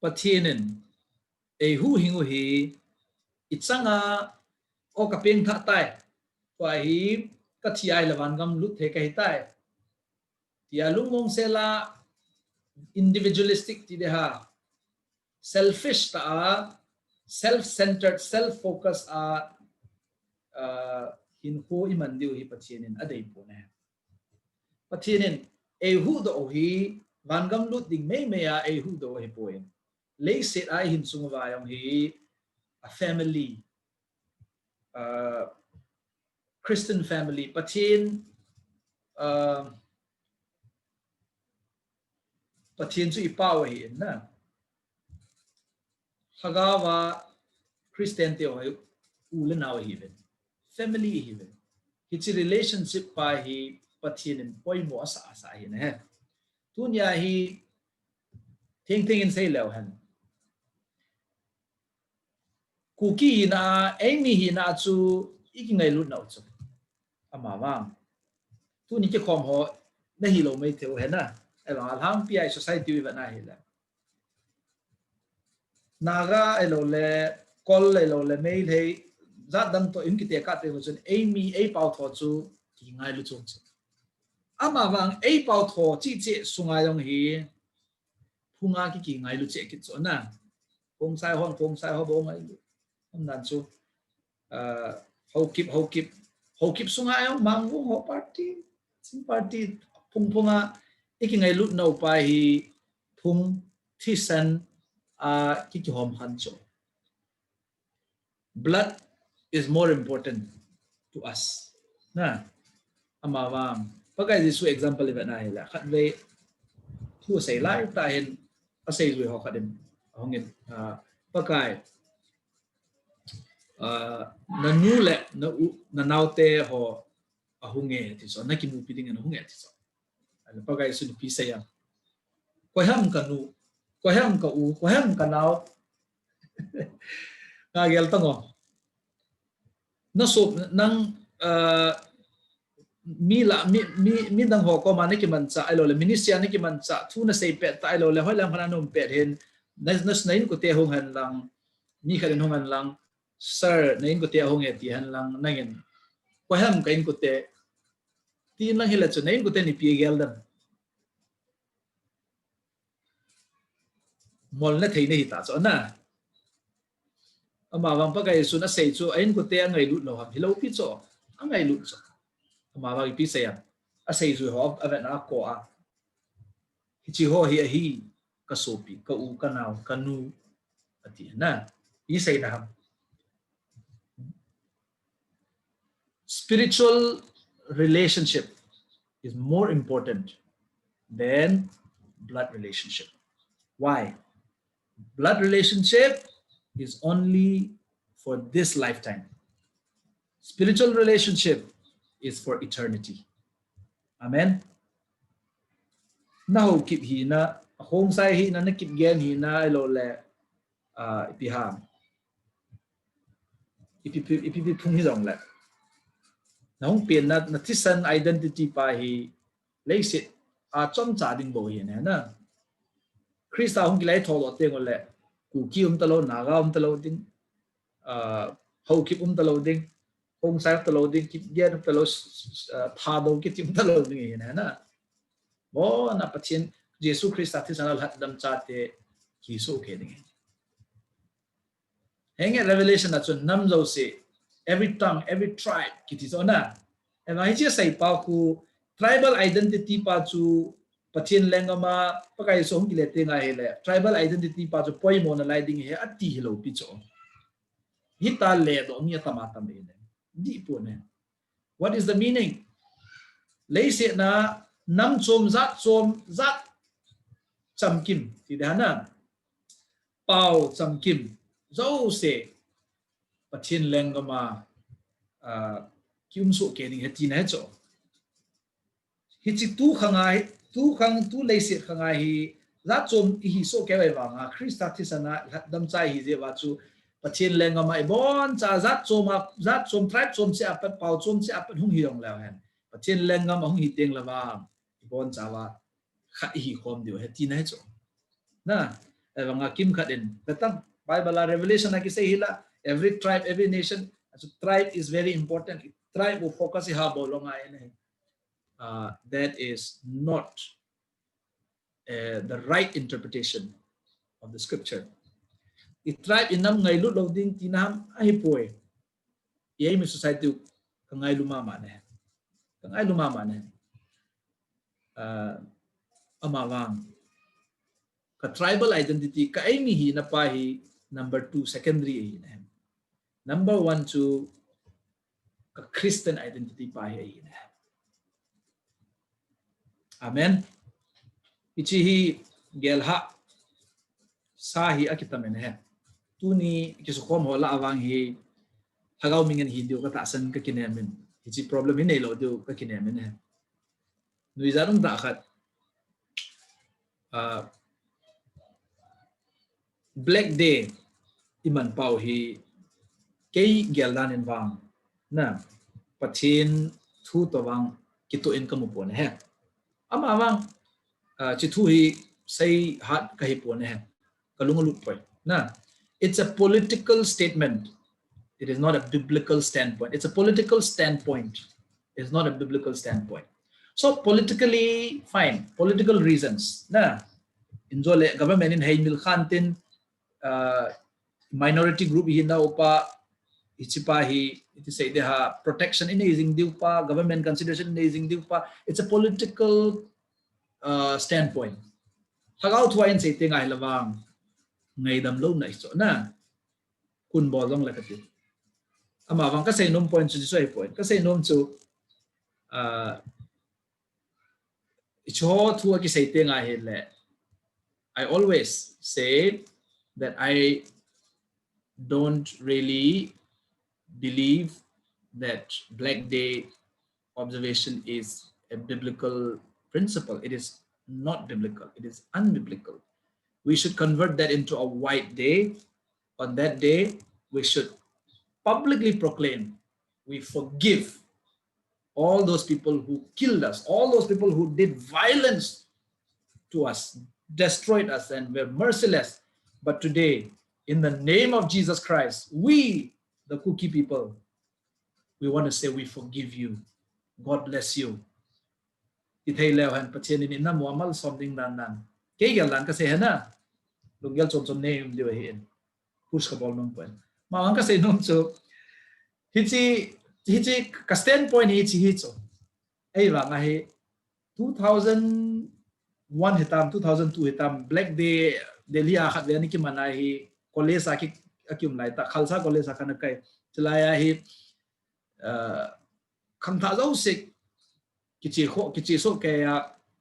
Pathen in eihuhhing u hi, ichang a, o kapengthah tai, tua hi kathi ahile vangam lut thei kahi tai, tia lungmong sela, individualistic ti ding ham, selfish tah a, self-centered, self-focus a, uh, hinkho iman diu hi Pathen in adei poi, he. Pathen in eihuhdoh u hi vangam lut ding meimei a eihuhdoh u ahipoi. Leiset a ihinsung uva jong hi a family, uh, Christian family, Pathen, uh, Pathen chu ipau ahi in na. Lhagao a Christian te ho hi u le nao ahiuve. Family ahiuve. Hiche relationship pa hi Pathen in poimo asah asah ahi na, he. Tunia hi thengtheng in sei leu hen, Kuki hina a, eimi hina a chu ikingailut nau chu. Amavang tuni kikhom ho nahilou maithei u hena. Ahivang alhangpi a i society u ivet na hile, Naga ahiloule Kol ahiloule Meitei, jat dang toh ikitekah teng u chun eimi, eipao tho chu kingailu chom chu. Amavang eipao tho cheh cheh sunga jong hi phunga ki, kingailu cheh kit chu na. Khongsai hon, Khongsai ho bou ngailu. Amdan chu, ah, Haokip, Haokip, Haokip sunga jong Mangbung ho party, Chin party, phung phunga ikingailut nau pa hi phung thisan a ki, kihom khan chu. Blood is more important to us. Na, amavang Pakai Jesu example ivet na hile, khatvei thu asei laitah hin aseijui ho khat in ahung in, ah, Pakai, ah, nanu le na u, nanaote ho ahunge ti chu, nakimupi dingin ahunge ti chu. Ahile Pakai Jesun ipi asei em? Koiham kanu, koiham ka u, koiham kanao? Nga gel tang o. Nasop nang, ah, mi la, mi, mi, midang ho koma nakimanchah ahiloule ministry a nakimanchah, thu nasei pet tah ahiloule hoilam khat a naum pet hin, na, na, na inkote hung hen lang, mi khat in hung hen lang, Sir, na inkote ahunge ti hen lang, nangin, koiham ka inkote, ti in lang hile chu na inkote in ipi agel dem? Molna thei nahi ta chu na. Amavang Pakai Jesun asei chu a inkote angailut lou ham? Hilou pi chu, angailut chu. Amavang ipi asei em? Aseijui ho avet na akou a, hiche ho hi ahi kasopi, ka u, kanao, kanu, ati na. Ipi asei na ham? spiritual relationship is more important than blood relationship. Why? Blood relationship is only for this lifetime. Spiritual relationship is for eternity. Amen. Na ho kip hi na, hong sai hi na, na kip gen hi na, ilo le, uh, ipi ha. Ipi, ipi, ipi phung hi jong le. Na hong pen na, na thisan identity pa hi, leiset a chomcha ding bou hi na, na. Christa hong kilai tho lo teng le, Kuki um ta lo, Naga um ta lo ding, uh, Haokip um ta lo ding, Khongsai um ta lo ding, Kipgen um ta lo, uh, Thadou Kiti um ta lo ding hi na, na. Bona Pathen, Jesu Christa thisan a lhatdam chate, kiso ke ding. Henge Revelation a chun nam jouse, every tongue, every tribe, kiti jo na. Ema hiche sei pa khu tribal identity pa chu Pathen lenggam a Pakai Jesu hung kile teng ahile, tribal identity pa chu poimo nalai ding ahi ati hilou pi chu. Hita le doh mi atam atam e ne. Dih pon e. What is the meaning? Leiset a nam chom, jat chom, jat chamkim, ti dan a. Pao chamkim jouse Pathen lenggam a, ah, kium soh kei ding ahi tina ahi chu. Hiche tu khang a, tu khang, tu leiset khang a hi jat chom ihi soh kei uva vang a, Christa thisan a lhatdam cha ihi jeh uva chu Pathen lenggam a ibon cha jat chom a, jat chom, tribe chom cheh a pat, pao chom cheh a pat hung hi jong leu hen, Pathen lenggam a hung hi teng le vang ibon cha uva khat ihi khom diu ahi tina ahi chu. Na, ahivang a kimkhat in, betang, Bible a Revelation a kisei hi la, every tribe, every nation, so tribe is very important. Tribe u focus iha bol u ngai ahi. Uh, that is not, uh, the right interpretation of the scripture. I tribe i nam ngailut lou ding tina ham ahipoi. I eimi society u ka ngailu mama ne. Ka ngailu mama ne. Ah, ama vang. Ka tribal identity, ka eimi hina pa hi number two, secondary ahi ne. Number one chu ka Christian identity pa hi ahi ne. Amen. Hiche hi gel hahsa hi akitam in ahi. Tuni kisukhom ho lah a vang hi lhagao mi ngen hi diu ka tahsan ka kinem in. Hiche problem hi neilou diu ka kinem in ahi. Nuijat um tah khat. Ah, Black Day iman pau hi kei gel dan in vang na Pathen thu toh vang kitoh in kamu pon ahi. Ama vang, ah, hiche thu hi seihat kahi pon ahi. Ka lung alut poi. Na, it's a political statement. It is not a biblical standpoint. It's a political standpoint. It's not a biblical standpoint. So politically, fine. Political reasons. Na, injo le government in hei mil khan tin, uh, minority group hi nau pa, hiche pa hi, iti sei de ha, protection inei jing diu pa, government consideration inei jing diu pa. It's a political, uh, standpoint. Lhagao thu a isei teng ahi le vang ngaidam louna ahi chu na. Kun bol jong le kati. Ama vang kasei nom point chu, chu ahi point. Kasei nom chu, ah, hiche thu a kisei teng ahi le. I always say that I don't really believe that Black Day observation is a biblical principle. It is not biblical. It is unbiblical. We should convert that into a white day. On that day, we should publicly proclaim, we forgive all those people who killed us, all those people who did violence to us, destroyed us, and were merciless. But today, in the name of Jesus Christ, we, the Kuki people, we want to say, we forgive you. God bless you. Ti thei leu hen, Pathen in i nam u a malsom ding dan dan. Kei gel dan kasei hen a. Lunggel chom chom nei um diu ahi in. Push kabol nom poi. Ama vang kasei nom chu. Hiche, hiche ka standpoint hi hiche hi chu. Ahivang a hi two thousand one hitam, two thousand two hitam, Black Day, Delhi a khatvei ana kiman a hi, college a ki, akium lai tah, Khalsa College a kana kai. Chulai a hi, uh, khangthah jouse kiche kho, kiche so kei a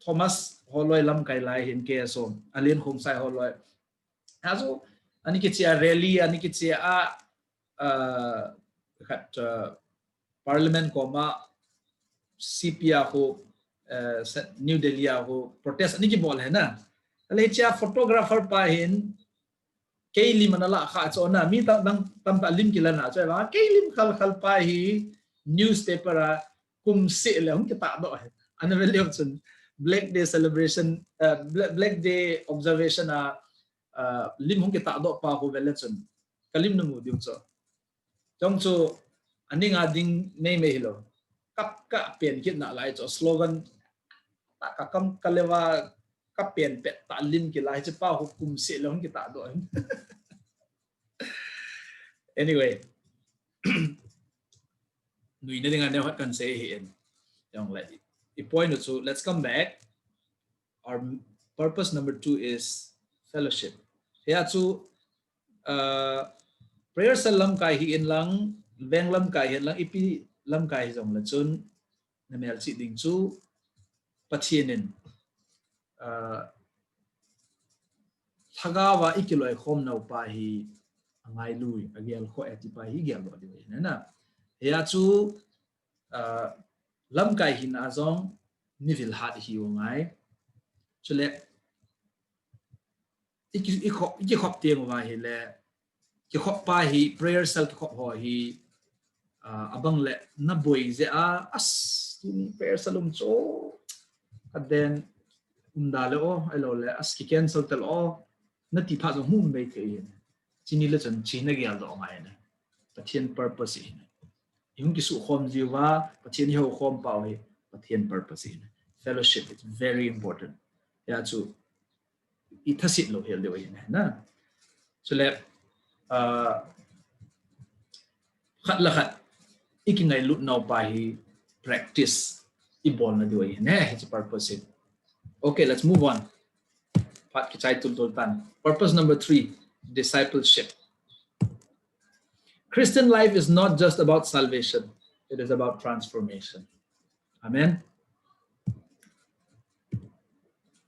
Thomas holoi lamkai lai hin kei a so, Alen Khongsai holoi. Ajo, ani kiche a rally, ani kiche a, uh, khat, uh, Parliament koma C P a ho, uh, New Delhi a ho protest ani kibol hena. Ale cha photographer pa hin, kei lim ana la kha chu na, mi tam, tam, tamtah lim kila na chu, va, kei lim khal khal pa hi newspaper a kum seh le hung kitah doh hi. Ana vel leu chun Black Day celebration, uh, Black, Black Day observation a, uh, lim hung kitah doh pa ho vel le chun ka lim na mu diu chu. Chong chu ani nga ding mei mei hilo. Kap ka pen kit na lai chu slogan ta ka kam ka leva ka pen pet ta lim kila hi chu pa ho kum seh le hung kitah doh. Anyway. Nui na ding a neo hat kan sei hi en. Jong le, i point chu, let's come back. Our purpose number two is fellowship. Hia chu, uh, prayer cell lamkai hi in lang, veng lamkai hi in lang, ipi lamkai hi jong le chun, na mel chi ding chu, Pathian in, uh, lhagao a i kiloi khom nau pa hi a ngai lui, a gel kho e ti pa hi gel lo di ve na. Hia chu, uh, lamkai hi na jong ni vil hat hi u ngai. Chule, i ki, i kho, i ki khop tiang va hi le, kikhop pa hi, prayer cell kikhop ho hi, uh, abang le na boi je a, as, tuni prayer cell um cho, and then, um da le o, ai lo le, as ki cancel tel o, na ti pha jong hum bei thei hin. Chini le chun, chi na gel doh ngai na. Pathian purpose hin. I hung kisu khom jiu va, Pathian i ho khom pau hi, Pathian purpose hin. Fellowship is very important. Hia chu, i thasit lo hel deu ahi na. Chule, uh, khat la khat, i kingailut nau pa hi practice i bol na deu ahi na, hi chu purpose hi. Okay, let's move on. Phat kichai tul tul tan. Purpose number three, discipleship. Christian life is not just about salvation, it is about transformation. Amen.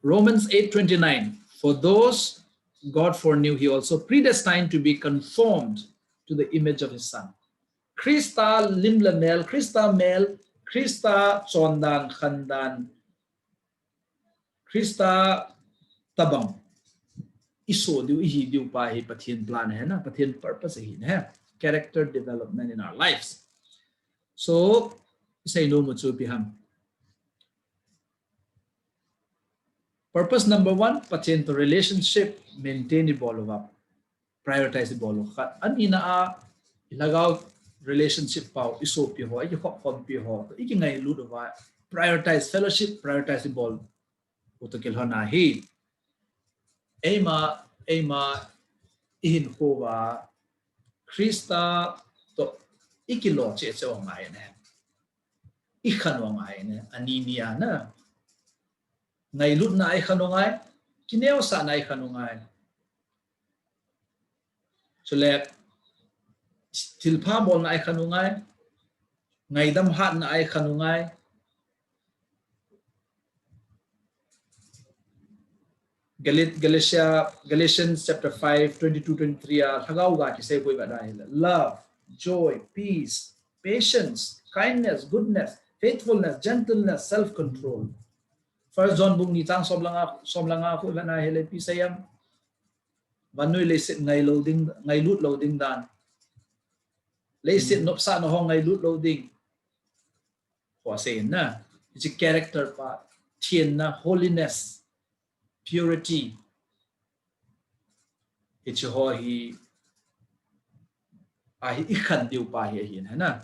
Romans eight twenty-nine, for those God foreknew, he also predestined to be conformed to the image of his son. Krista lim le mel, Krista mel, Krista chondan, khandan, Krista tabang i so diu, i hi diu pa hi Pathian plan ahi na, Pathian purpose ahi na, character development in our lives. So, i sei nom u chu ipi ham. Purpose number one, Pathian to relationship maintain i bol uva, prioritize i bol u khat. Ani na a, i lhagao relationship pau, i sopi ho, i kikhop khompi ho, i kingailut uva, prioritize fellowship, prioritize i bol u to kilhon ahi. Eima, eima, i hinkho uva, Krista to i kilo cheh cheh u ngai ne. I khan u ngai ne, ani ni a na. Ngailutna i khan u ngai, kineosahna i khan u ngai. Chule, thilpha bolna i khan u ngai, ngaidam hatna i khan u ngai. Galat-, Galatia, Galatians chapter five, twenty-two, twenty-three a, lhagao ga kisei koi ba dai la. Love, joy, peace, patience, kindness, goodness, faithfulness, gentleness, self-control. First John bung ni chang som le nga, som le nga khu vena hile ipi sei em. Vannoi leiset ngai lo ding, ngailut lo ding dan. Leiset nopsahna ho ngailut lo ding. Ho sei na. Hiche character pa, thienna, holiness, purity. Hiche ho hi, ahi i khan diu pa hi ahi na.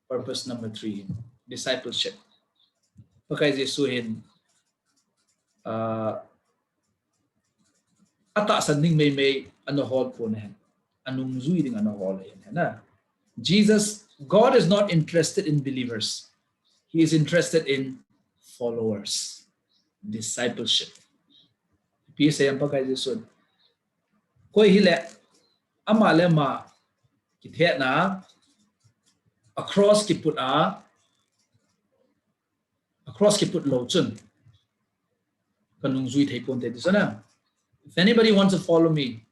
Purpose number three hin, discipleship. Pakai Jesu hin, uh, atahsan ding mei mei ana hol pon ahin, anungjui ding ana hol ahin, na. Jesus, God is not interested in believers. He is interested in followers. Discipleship. Ipi sei em Pakai Jesu. Koi hile, ama le ama kithehna, a cross kiput a, Cross kiput lou chun kanung jui thei ponte ti chu na. If anybody wants to follow me,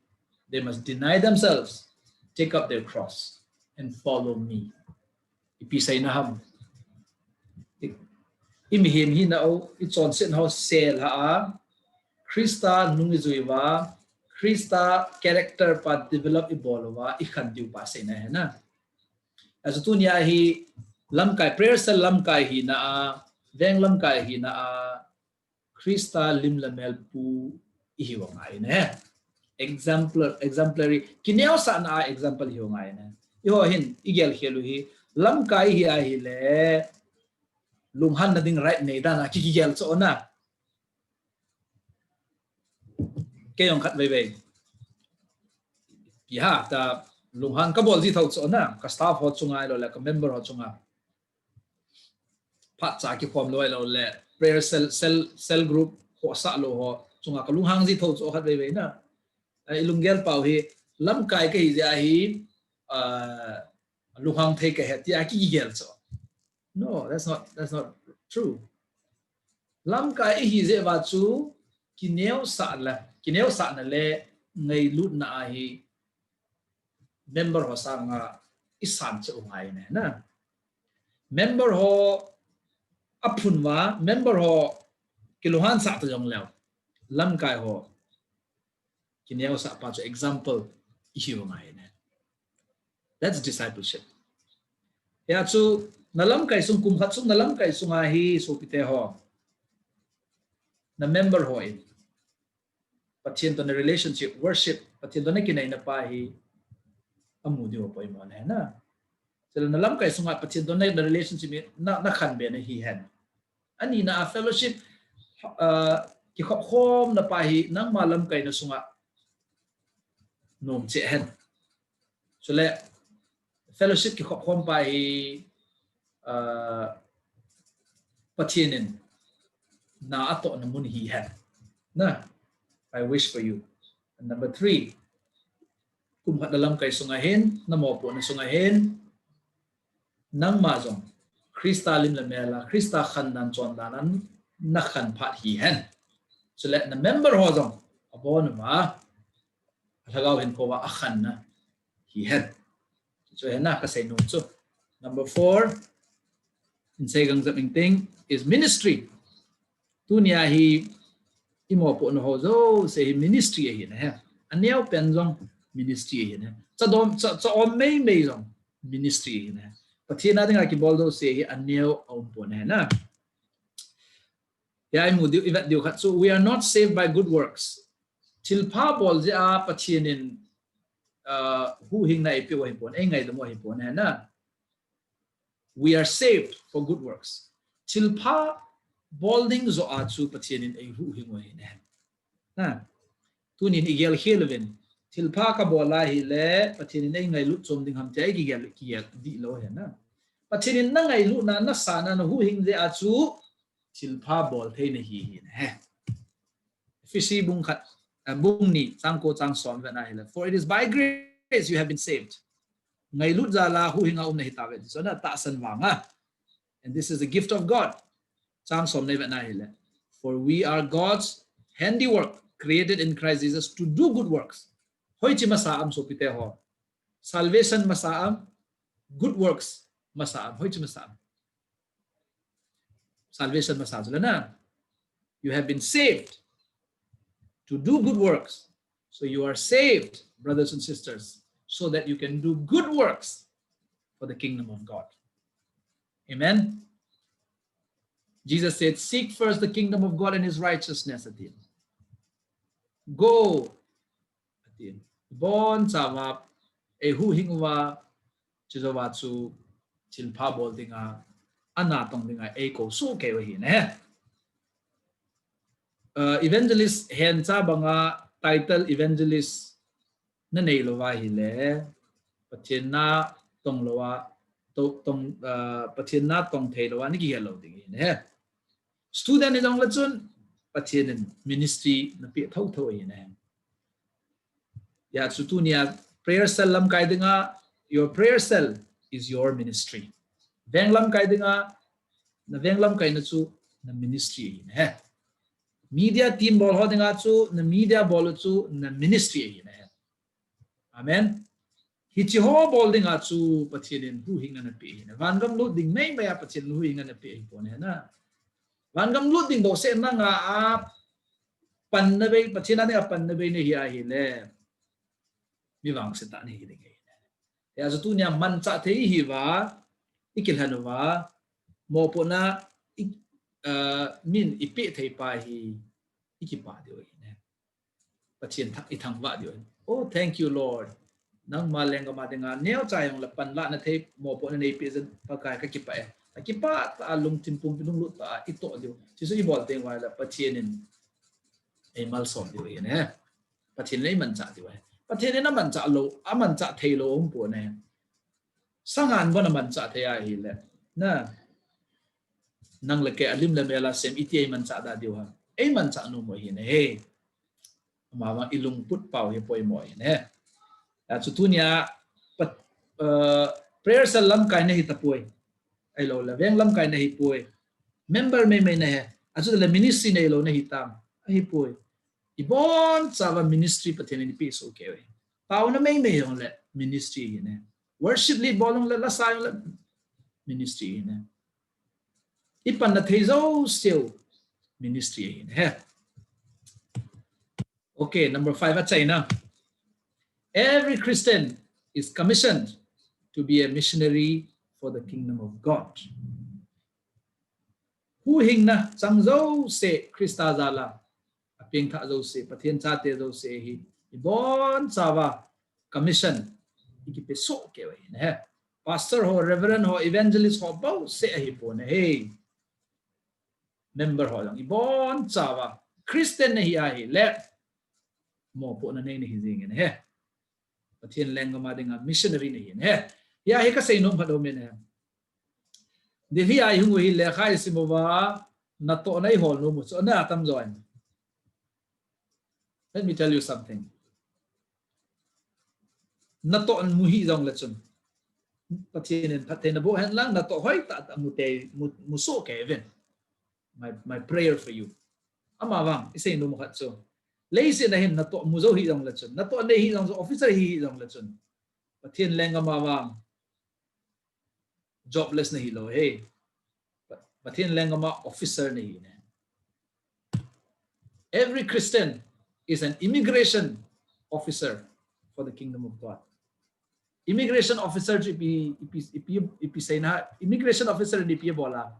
they must deny themselves, take up their cross, and follow me. Ipi seina ham? I, i mihem hina u, i chonsetna u sel ha a, Krista nung i jui uva, Krista character pa develop i bol uva, i khan diu pa seina ahi na. Achu tunia hi lamkai, prayer cell lamkai hina a, veng lamkai hina a, Krista lim le mel pu i hiu angai ne. Exemplar, exemplary, kineosahna a example i hiu angai ne. Eiho hin i gel khel u hi, lamkai hi ahile, lunghanna ding right nei dan a ki, kigel chu na. Kei jong khat vei vei. Ipi ham, ta lunghan ka bol ji tho chu na, ka staff ho chunga ahilou le, ka member ho chunga. Phat cha kikhom lou ahilou le, prayer cell, cell, cell group ho sah lou ho chunga ka lunghang ji tho chu khat vei vei na. Ai, i lunggel pau hi, lamkai ka hi jeh a hi, ah, lunghang thei ka hi tia ki, kigel chu. No, that's not, that's not true. Lamkai i hi jeh uva chu kineosah le, kineosahna le ngailutna a hi member ho sanga i san cheh u ngai ne na. Member ho aphun uva, member ho kilunghan sah ta jong leu, lamkai ho kineosah pa chu example i hiu angai ne. That's discipleship. Hia chu na lamkai sung, kum khat sung na lamkai sunga hi sopite ho, na member ho in Pathen toh na relationship, worship, Pathen toh na kinaina pa hi amu diu apoimo ahi na. Chule na lamkai sunga Pathen toh na, na relationship hi na, na khanbe na hi hen. Ani na a fellowship, ah, kikhop khomna pa hi nangma lamkaina sunga nom cheh hen. Chule fellowship kikhop khom pa hi, ah, Pathen in na atohna mun hi hen. Na, I wish for you. And number three, kum khat na lamkai sunga hin, na mopohna sunga hin, nangma jong Krista lim le mel a, Krista khan dan chon dan a na khan phat hi hen. Chule na member ho jong abon uva, Lhagao hinkho uva akhanna hi hen. Chu hi na ka seinom chu. Number four, in sei gang jep ing ting is ministry. Tunia hi i mopohna ho jouse hi ministry ahi na he. Aneo pen jong ministry ahi na he. Cha dom, cha, cha om mei mei jong ministry ahi na he. Pathen a dinga kibol jouse hi aneo aum pon ahi na. Hia i mu diu, i vet diu khat chu, we are not saved by good works. Thilpha bol jeh a Pathen in, uh, huhhingna eipeh u ahipon, eingaidam u ahipon ahi na. We are saved for good works. Thilpha bol ding joh a chu Pathen in eihuhhing u ahi ne. Na. Tunin i gel khel uvin. Thilpha ka bol a hile, Pathen in eingailut chom ding ham tia i kigel, kigel dih lou ahi na. Pathen in na ngailutna, na sana, na huhhing jeh a chu thilpha bol thei na hi hi na he. Ephesi bung khat, eh, bung ni, chang ko chang som vet na hile. For it is by grace you have been saved. Ngailut jal a huhhing a um na hi tave. So na tahsan vang a. And this is the gift of God. Chang som nei vet na hile. For we are God's handiwork, created in Christ Jesus to do good works. Hoiche masa am sopite ho? Salvation masa am, good works masa am? Hoiche masa am? Salvation masa chu le na. You have been saved to do good works. So you are saved, brothers and sisters, so that you can do good works for the kingdom of God. Amen. Jesus said, seek first the kingdom of God and his righteousness, ati. Go, ati. Bonchauva eihuhhing uva, chujouva chu thilpha bol dinga, ana tong dinga eikou soh kei u ahi na he. Uh, evangelist hencha banga title evangelist na nei lou va ahile, Pathen na tong lou a, to, tong, uh, Pathen na tong thei lou a na kigel lou ding ahi na he. Student hi jong le chun, Pathen in ministry na peh thotho ahi na he. Hia chu tunia prayer cell lamkai dinga, your prayer cell is your ministry. Veng lamkai dinga, na veng lamkaina chu na ministry ahi na he. Media team bol ho dinga chu, na media bol chu, na ministry ahi na he. Amen. Hichi ho bol dinga chu, Pathen in huhhingna napeh ahi na. Vangam lut ding meimei a Pathen in huhhingna napeh ahi pon he na. Vangam lut ding bou se nanga a panna bei, Pathen a dinga panna bei nahi ahile, mi vangse tah nahi ding ahi. Hijeh a chu tunia manchah thei ihiuva, ikilhen uva, mopohna i, uh, min ipeh thei pa hi, ikipah diu ahi ne. Pathen thang, ithangvah diu ahi. Oh, thank you, Lord. Nangma lenggam a dinga neocha jongle panlahna thei mopohna neipeh jeh in Pakai kakipah e. Akipah tah a lungthim pumpi lunglut tah a itoh diu. Chuchu ibol teng uva le Pathen in eimalsom diu ahi ne. Pathen in eimanchah diu ahi. Pathen in amanchah lou, amanchah thei lou aum pon ahi. Sangan bon amanchah thei ahile, na, nang le kei alim le mel a sem iti eimanchah da diu ham. Eimanchah nom u ahi na he. Amavang ilungput pau hi poimo ahi na he. Hijeh a chu tunia, Pat-, uh, prayer cell lamkai nahi tapoi. Ahilou le veng lamkai nahi poi. Member meimei na he. Achu le ministry neilou nahi tam. Ahi poi. Ibonchauva ministry Pathen in eipeh soh kei uve. Taona meimei jongle ministry ahi ne. Worship lead bol jongle, lasa jongle ministry ahi ne. Ipanna thei jouseu ministry ahi ne. Okay, number five achaina. Every Christian is commissioned to be a missionary for the kingdom of God. Huhhingna chang jouse Christa jal a apengthah jouse, Pathen chate jouse hi, ibonchauva commission ikipe soh kei uve na he. Pastor ho, reverend ho, evangelist ho bouseh ahi pon ahi. Member ho jong ibonchauva Christian nahi ahile, mopohna nei nahi jing in ahi. Pathen lenggam a dinga missionary nahi in ahi. Hia hi kasei nom khat aum in ahi. Delhi a ihung u hi lekha isim uva, natohna ihol nom u chu ana tam jo in. Let me tell you something. Natoh mu hih jongle chun, Pathen in phattheina boh hen lang, natoh hoitah tah mu tei, mu, mu soh kei uvin. My, my prayer for you. Amavang isei nom khat chu, leiset a hin natoh mu jou hih jongle chun, natoh nei hih jong chu, officer hi hih jongle chun, Pathen lenggam a vang jobless nahi lou ahi. Pathen lenggam a officer nahi ne. Every Christian is an immigration officer for the kingdom of God. Immigration officer chu ipi, ipi, ipi, ipi seina, immigration officer in ipi abol a.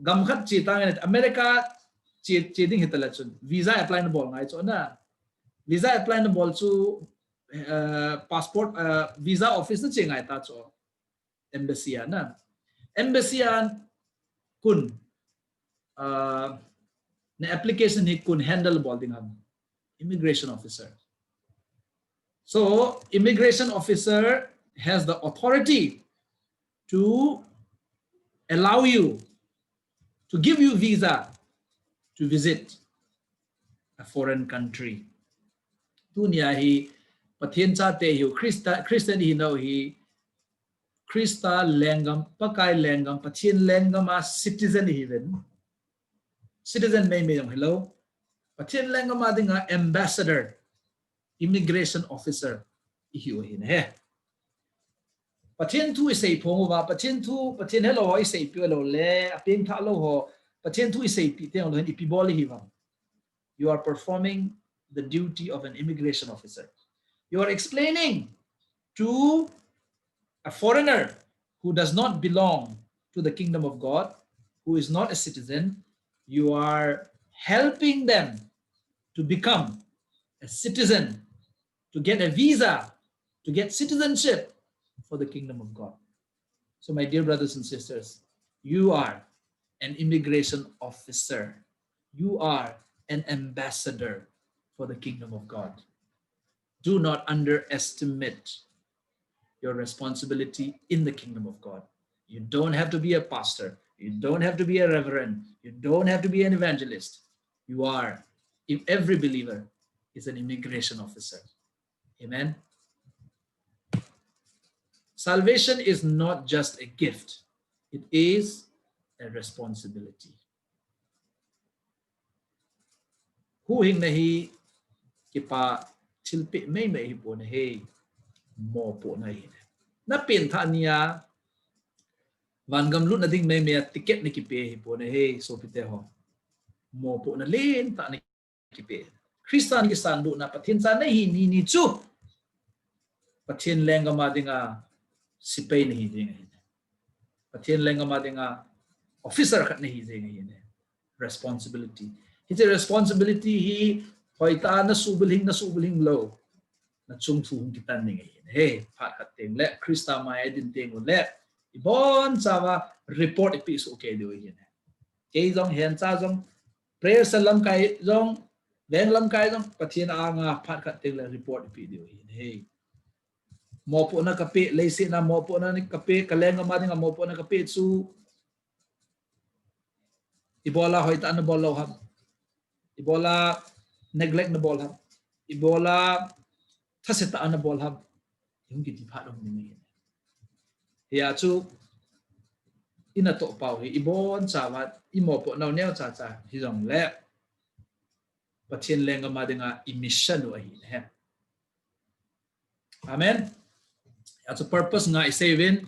Gam khat che tang in, America che, che ding hita le chun, visa apply nabol ngai chu na. Visa apply nabol chu, eh, passport, eh, visa office nache ngai ta chu. Embassy a na. Embassy a kon, ah, na application hi kon handle bol ding ham. Immigration officer. So, immigration officer has the authority to allow you, to give you visa to visit a foreign country. Tunia hi Pathen chate hiu, Christa, Christian ihinau hi, Christa lenggam, Pakai lenggam, Pathen lenggam a citizen ihiuvin. Citizen meimei jong hilou. Pathen lenggam a dinga ambassador, immigration officer ihiu ahi ne. Pathen thu isei phong uva, Pathen thu, Pathen helou ho iseipiu lou le, apengthah lou ho, Pathen thu iseipi teng lou hin ipi bol ihiuvem. You are performing the duty of an immigration officer. You are explaining to a foreigner who does not belong to the kingdom of God, who is not a citizen, you are helping them to become a citizen, to get a visa, to get citizenship for the kingdom of God. So, my dear brothers and sisters, you are an immigration officer. You are an ambassador for the kingdom of God. Do not underestimate your responsibility in the kingdom of God. You don't have to be a pastor. You don't have to be a reverend. You don't have to be an evangelist. You are, if every believer is an immigration officer. Amen. Salvation is not just a gift. It is a responsibility. Huhhingna hi kipa thilpeh meimei hi pon ahi, mopohna hi. Na pengthah nia vangam lutna ding meimei a ticket na kipe hi pon ahi, sopite ho. Mopohna lentah na kipe. Christa na kisan lutna Pathen cha na hi ni ni chu Pathen lenggam a dinga sepai na hi ding ahi. Pathen lenggam a dinga officer khat na hi ding ahi. Responsibility. Hiche responsibility hi hoitah na subilhing, na subilhing lou, na chung thu hung kitan ding ahi. He, phat khat teng le Christa mai a idin teng le ibonchauva report ipi soh kei diu ahi. Kei jong, Hencha jong, prayer cell lamkai jong, veng lamkai jong, Pathen anga phat khat teng le report ipi diu ahi. He, mopohna kapeh, leiset a mopohna kapeh, ka lenggam a dinga mopohna kapeh chu ibola hoitah na bol lou ham, ibola neglect na bol ham, ibola thase tah a na bol ham, hung kiti phat lou ding ahi. Hia chu ina toh pau hi ibonchauva imopoh nau neocha cha hijongle Pathen lenggam a dinga i mission u ahi. Amen. Hia chu purpose nga isei uvin,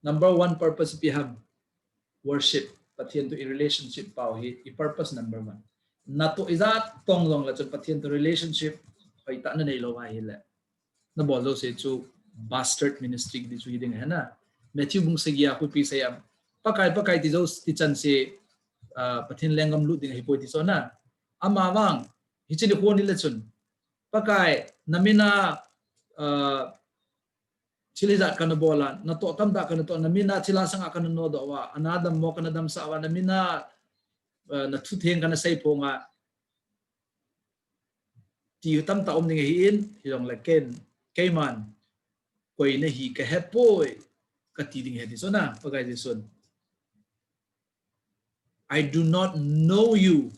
number one purpose ipi ham? Worship. Pathen to i relationship pau hi i purpose number one. Natoh ijat tong jongle chun Pathen to relationship hoitah na neilou ahile, na bol jouse chu bastard ministry kiti chu hi ding ahi na. Matthew bung sagi a khu ipi sei ham? Pakai, Pakai ti jou ti chan se, ah, Pathen lenggam lut ding ahipoi ti chu na. Amavang hiche nikho ni le chun, Pakai, na min a, ah, thil hijat kana bol a, natoh tamtah kana toh, na min a thilha sanga kana nodoh uva, ana dammo kana damsah uva, na min a, ah, na thutheng kana seiphong a, ti tamtah um ding ahin, hijongle ken, keiman koi nahi kahepoi, kati ding ahi ti chu na, Pakai Jesun. I do not know you,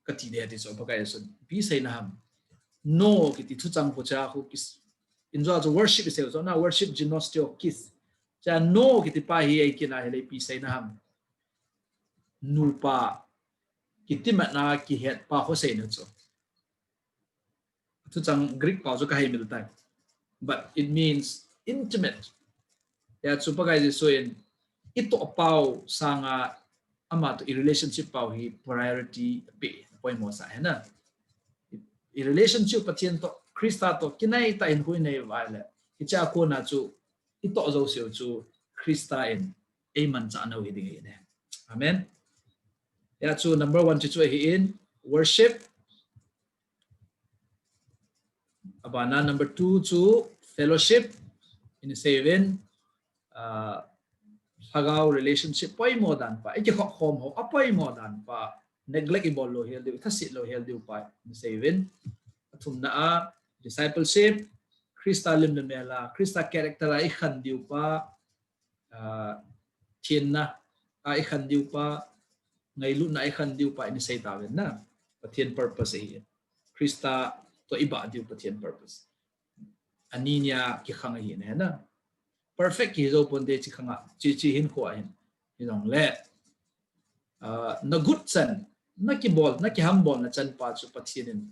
kati ding ahi ti chu, Pakai Jesun. Ipi seina ham? Know kiti thuchang khu cha khu kis. Injo chu worship isei u chu na, worship ginosko kis. Cha know kiti pa hi ei kina hile ipi seina ham? Nupa kitimatna kihetpa ho seina chu. Thuchang Greek pau chu kahaimil tai. But it means intimate. Hia chu Pakai Jesun itoh pau sanga ama to i relationship pau hi priority pe, poimo sa ahi na. I relationship Pathen to, Christa to kinai tah in hui nei uva le, hiche a kona chu itoh jouse u chu Christa in eimanchah nau hi ding ahi ne. Amen. Hia chu number one chu chu ahin, worship. Abana number two chu fellowship. Ina sei uvin, ah, lhagao relationship poimo dan pa, ikikhop khom ho apoimo dan pa, neglect ibol lou hel diu, ithaset lou hel diu pa, ina sei uvin. Athumna a discipleship, Christa lim le mel a, Christa character a ikhen diu pa, ah, thenna a ikhen diu pa, ngailutna a ikhen diu pa, ina sei tauvin na. Pathen purpose ahi. Christa to ibah diu Pathen purpose. Ani nia kikhang ahi na. Perfect kihi jou ponte chi khang a, chi, chi hinkho ahin. Hijongle, ah, na got chan, na kibol, na kihambolna chan pa chu Pathen in,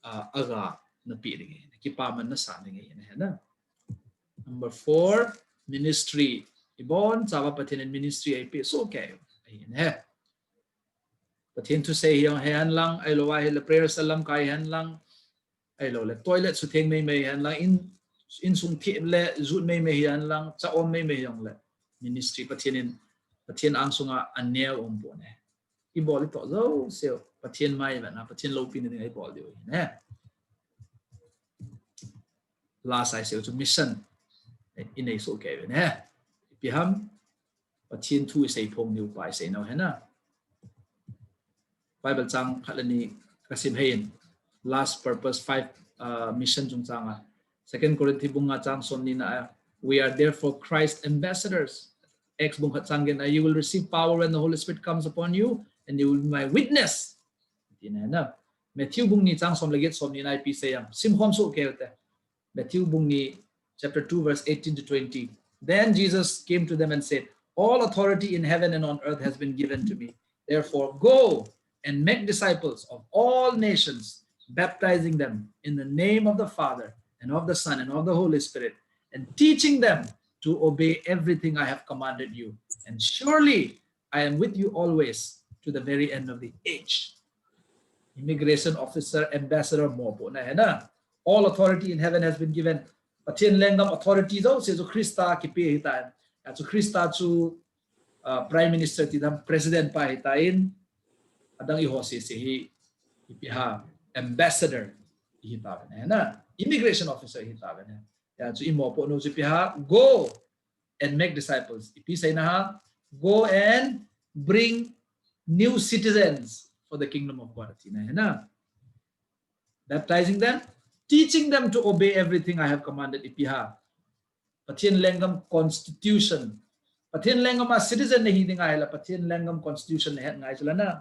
ah, aga na pe ding ahi, na kipaman na sa ding ahi na. Number four, ministry. Ibonchauva Pathen in ministry eipe soh kei ahi na. Pathen thusei hihen lang, ahilou ahile prayer cell lamkai hihen lang, ahilou le toilet sutheng meimei hihen lang, in, insung thip le jut meimei hihen lang, cha om meimei hijongle, ministry Pathen in, Pathen angsunga aneo um pon ahi. Ibol itoh jouse u Pathen maivetna, Pathen loupina dinga ibol diu ahi ne. Last a isei u chu mission. Inei soh kei uvin ahi. Ipi ham? Pathen thu iseiphong diu pa isei nau ahi na. Bible chang khat le ni kasim hei in. Last purpose, five, uh, mission chungchang a. Second Corinthians bung nga chang som ni na a, "We are therefore Christ ambassadors." Acts bung khat chang get na, "You will receive power when the Holy Spirit comes upon you, and you will be my witness." Ti na na. Matthew bung ni chang som le get, som ni na ipi sei ham? Simkhom soh kei u te. Matthew bung ni, chapter two, verse eighteen to twenty. Then Jesus came to them and said, All authority in heaven and on earth has been given to me. Therefore, go and make disciples of all nations, baptizing them in the name of the Father and of the Son and of the Holy Spirit, and teaching them to obey everything I have commanded you. And surely I am with you always to the very end of the age. Immigration officer, ambassador mopohna ahi na. All authority in heaven has been given. Pathen lenggam authority jouse chu Christa kipe ahitan. Achu Christa chu, uh, Prime Minister ti dam, President pa ahitan. Adang eiho sese hi, ipi ham, ambassador ihi tauvin ahi na. Immigration officer ihi tauvin ahi. Achu imopohna chu ipi ham, go and make disciples. Ipi seina ham, go and bring new citizens for the kingdom of God tina ahi na. Baptizing them, teaching them to obey everything I have commanded. Ipi ham, Pathen lenggam constitution. Pathen lenggam a citizen nahi ding ahileh Pathen lenggam constitution nahet ngai chu la na.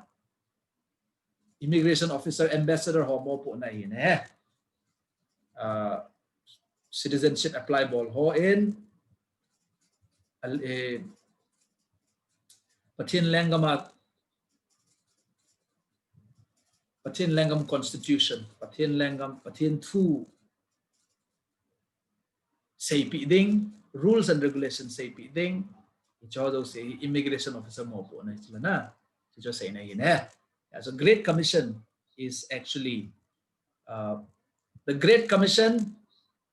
Immigration officer, ambassador ho mopohna ahi na. Uh, citizenship apply bol hon, uh, Pathen lenggam a, Pathen lenggam constitution, Pathen lenggam, Pathen thu seipeh ding, rules and regulations seipeh ding, hiche jouse immigration officer mopohna ahi chu la na. Hiche seina ahi na. Yeah, so Great Commission is actually, uh, the Great Commission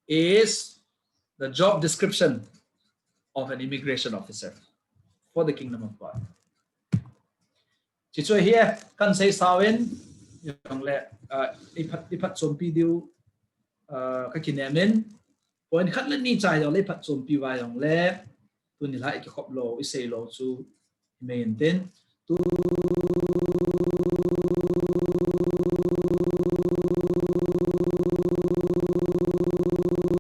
is the job description of an immigration officer for the kingdom of God. Hichu ahi, kahin seisau in, jongleh, uh, iphat, iphatchompi diu, uh, kakinem in, point khat le ni chai jongleh iphatchompi uva jongleh, tuni la ikikhop lou, isei lou chu, imei intin. Tu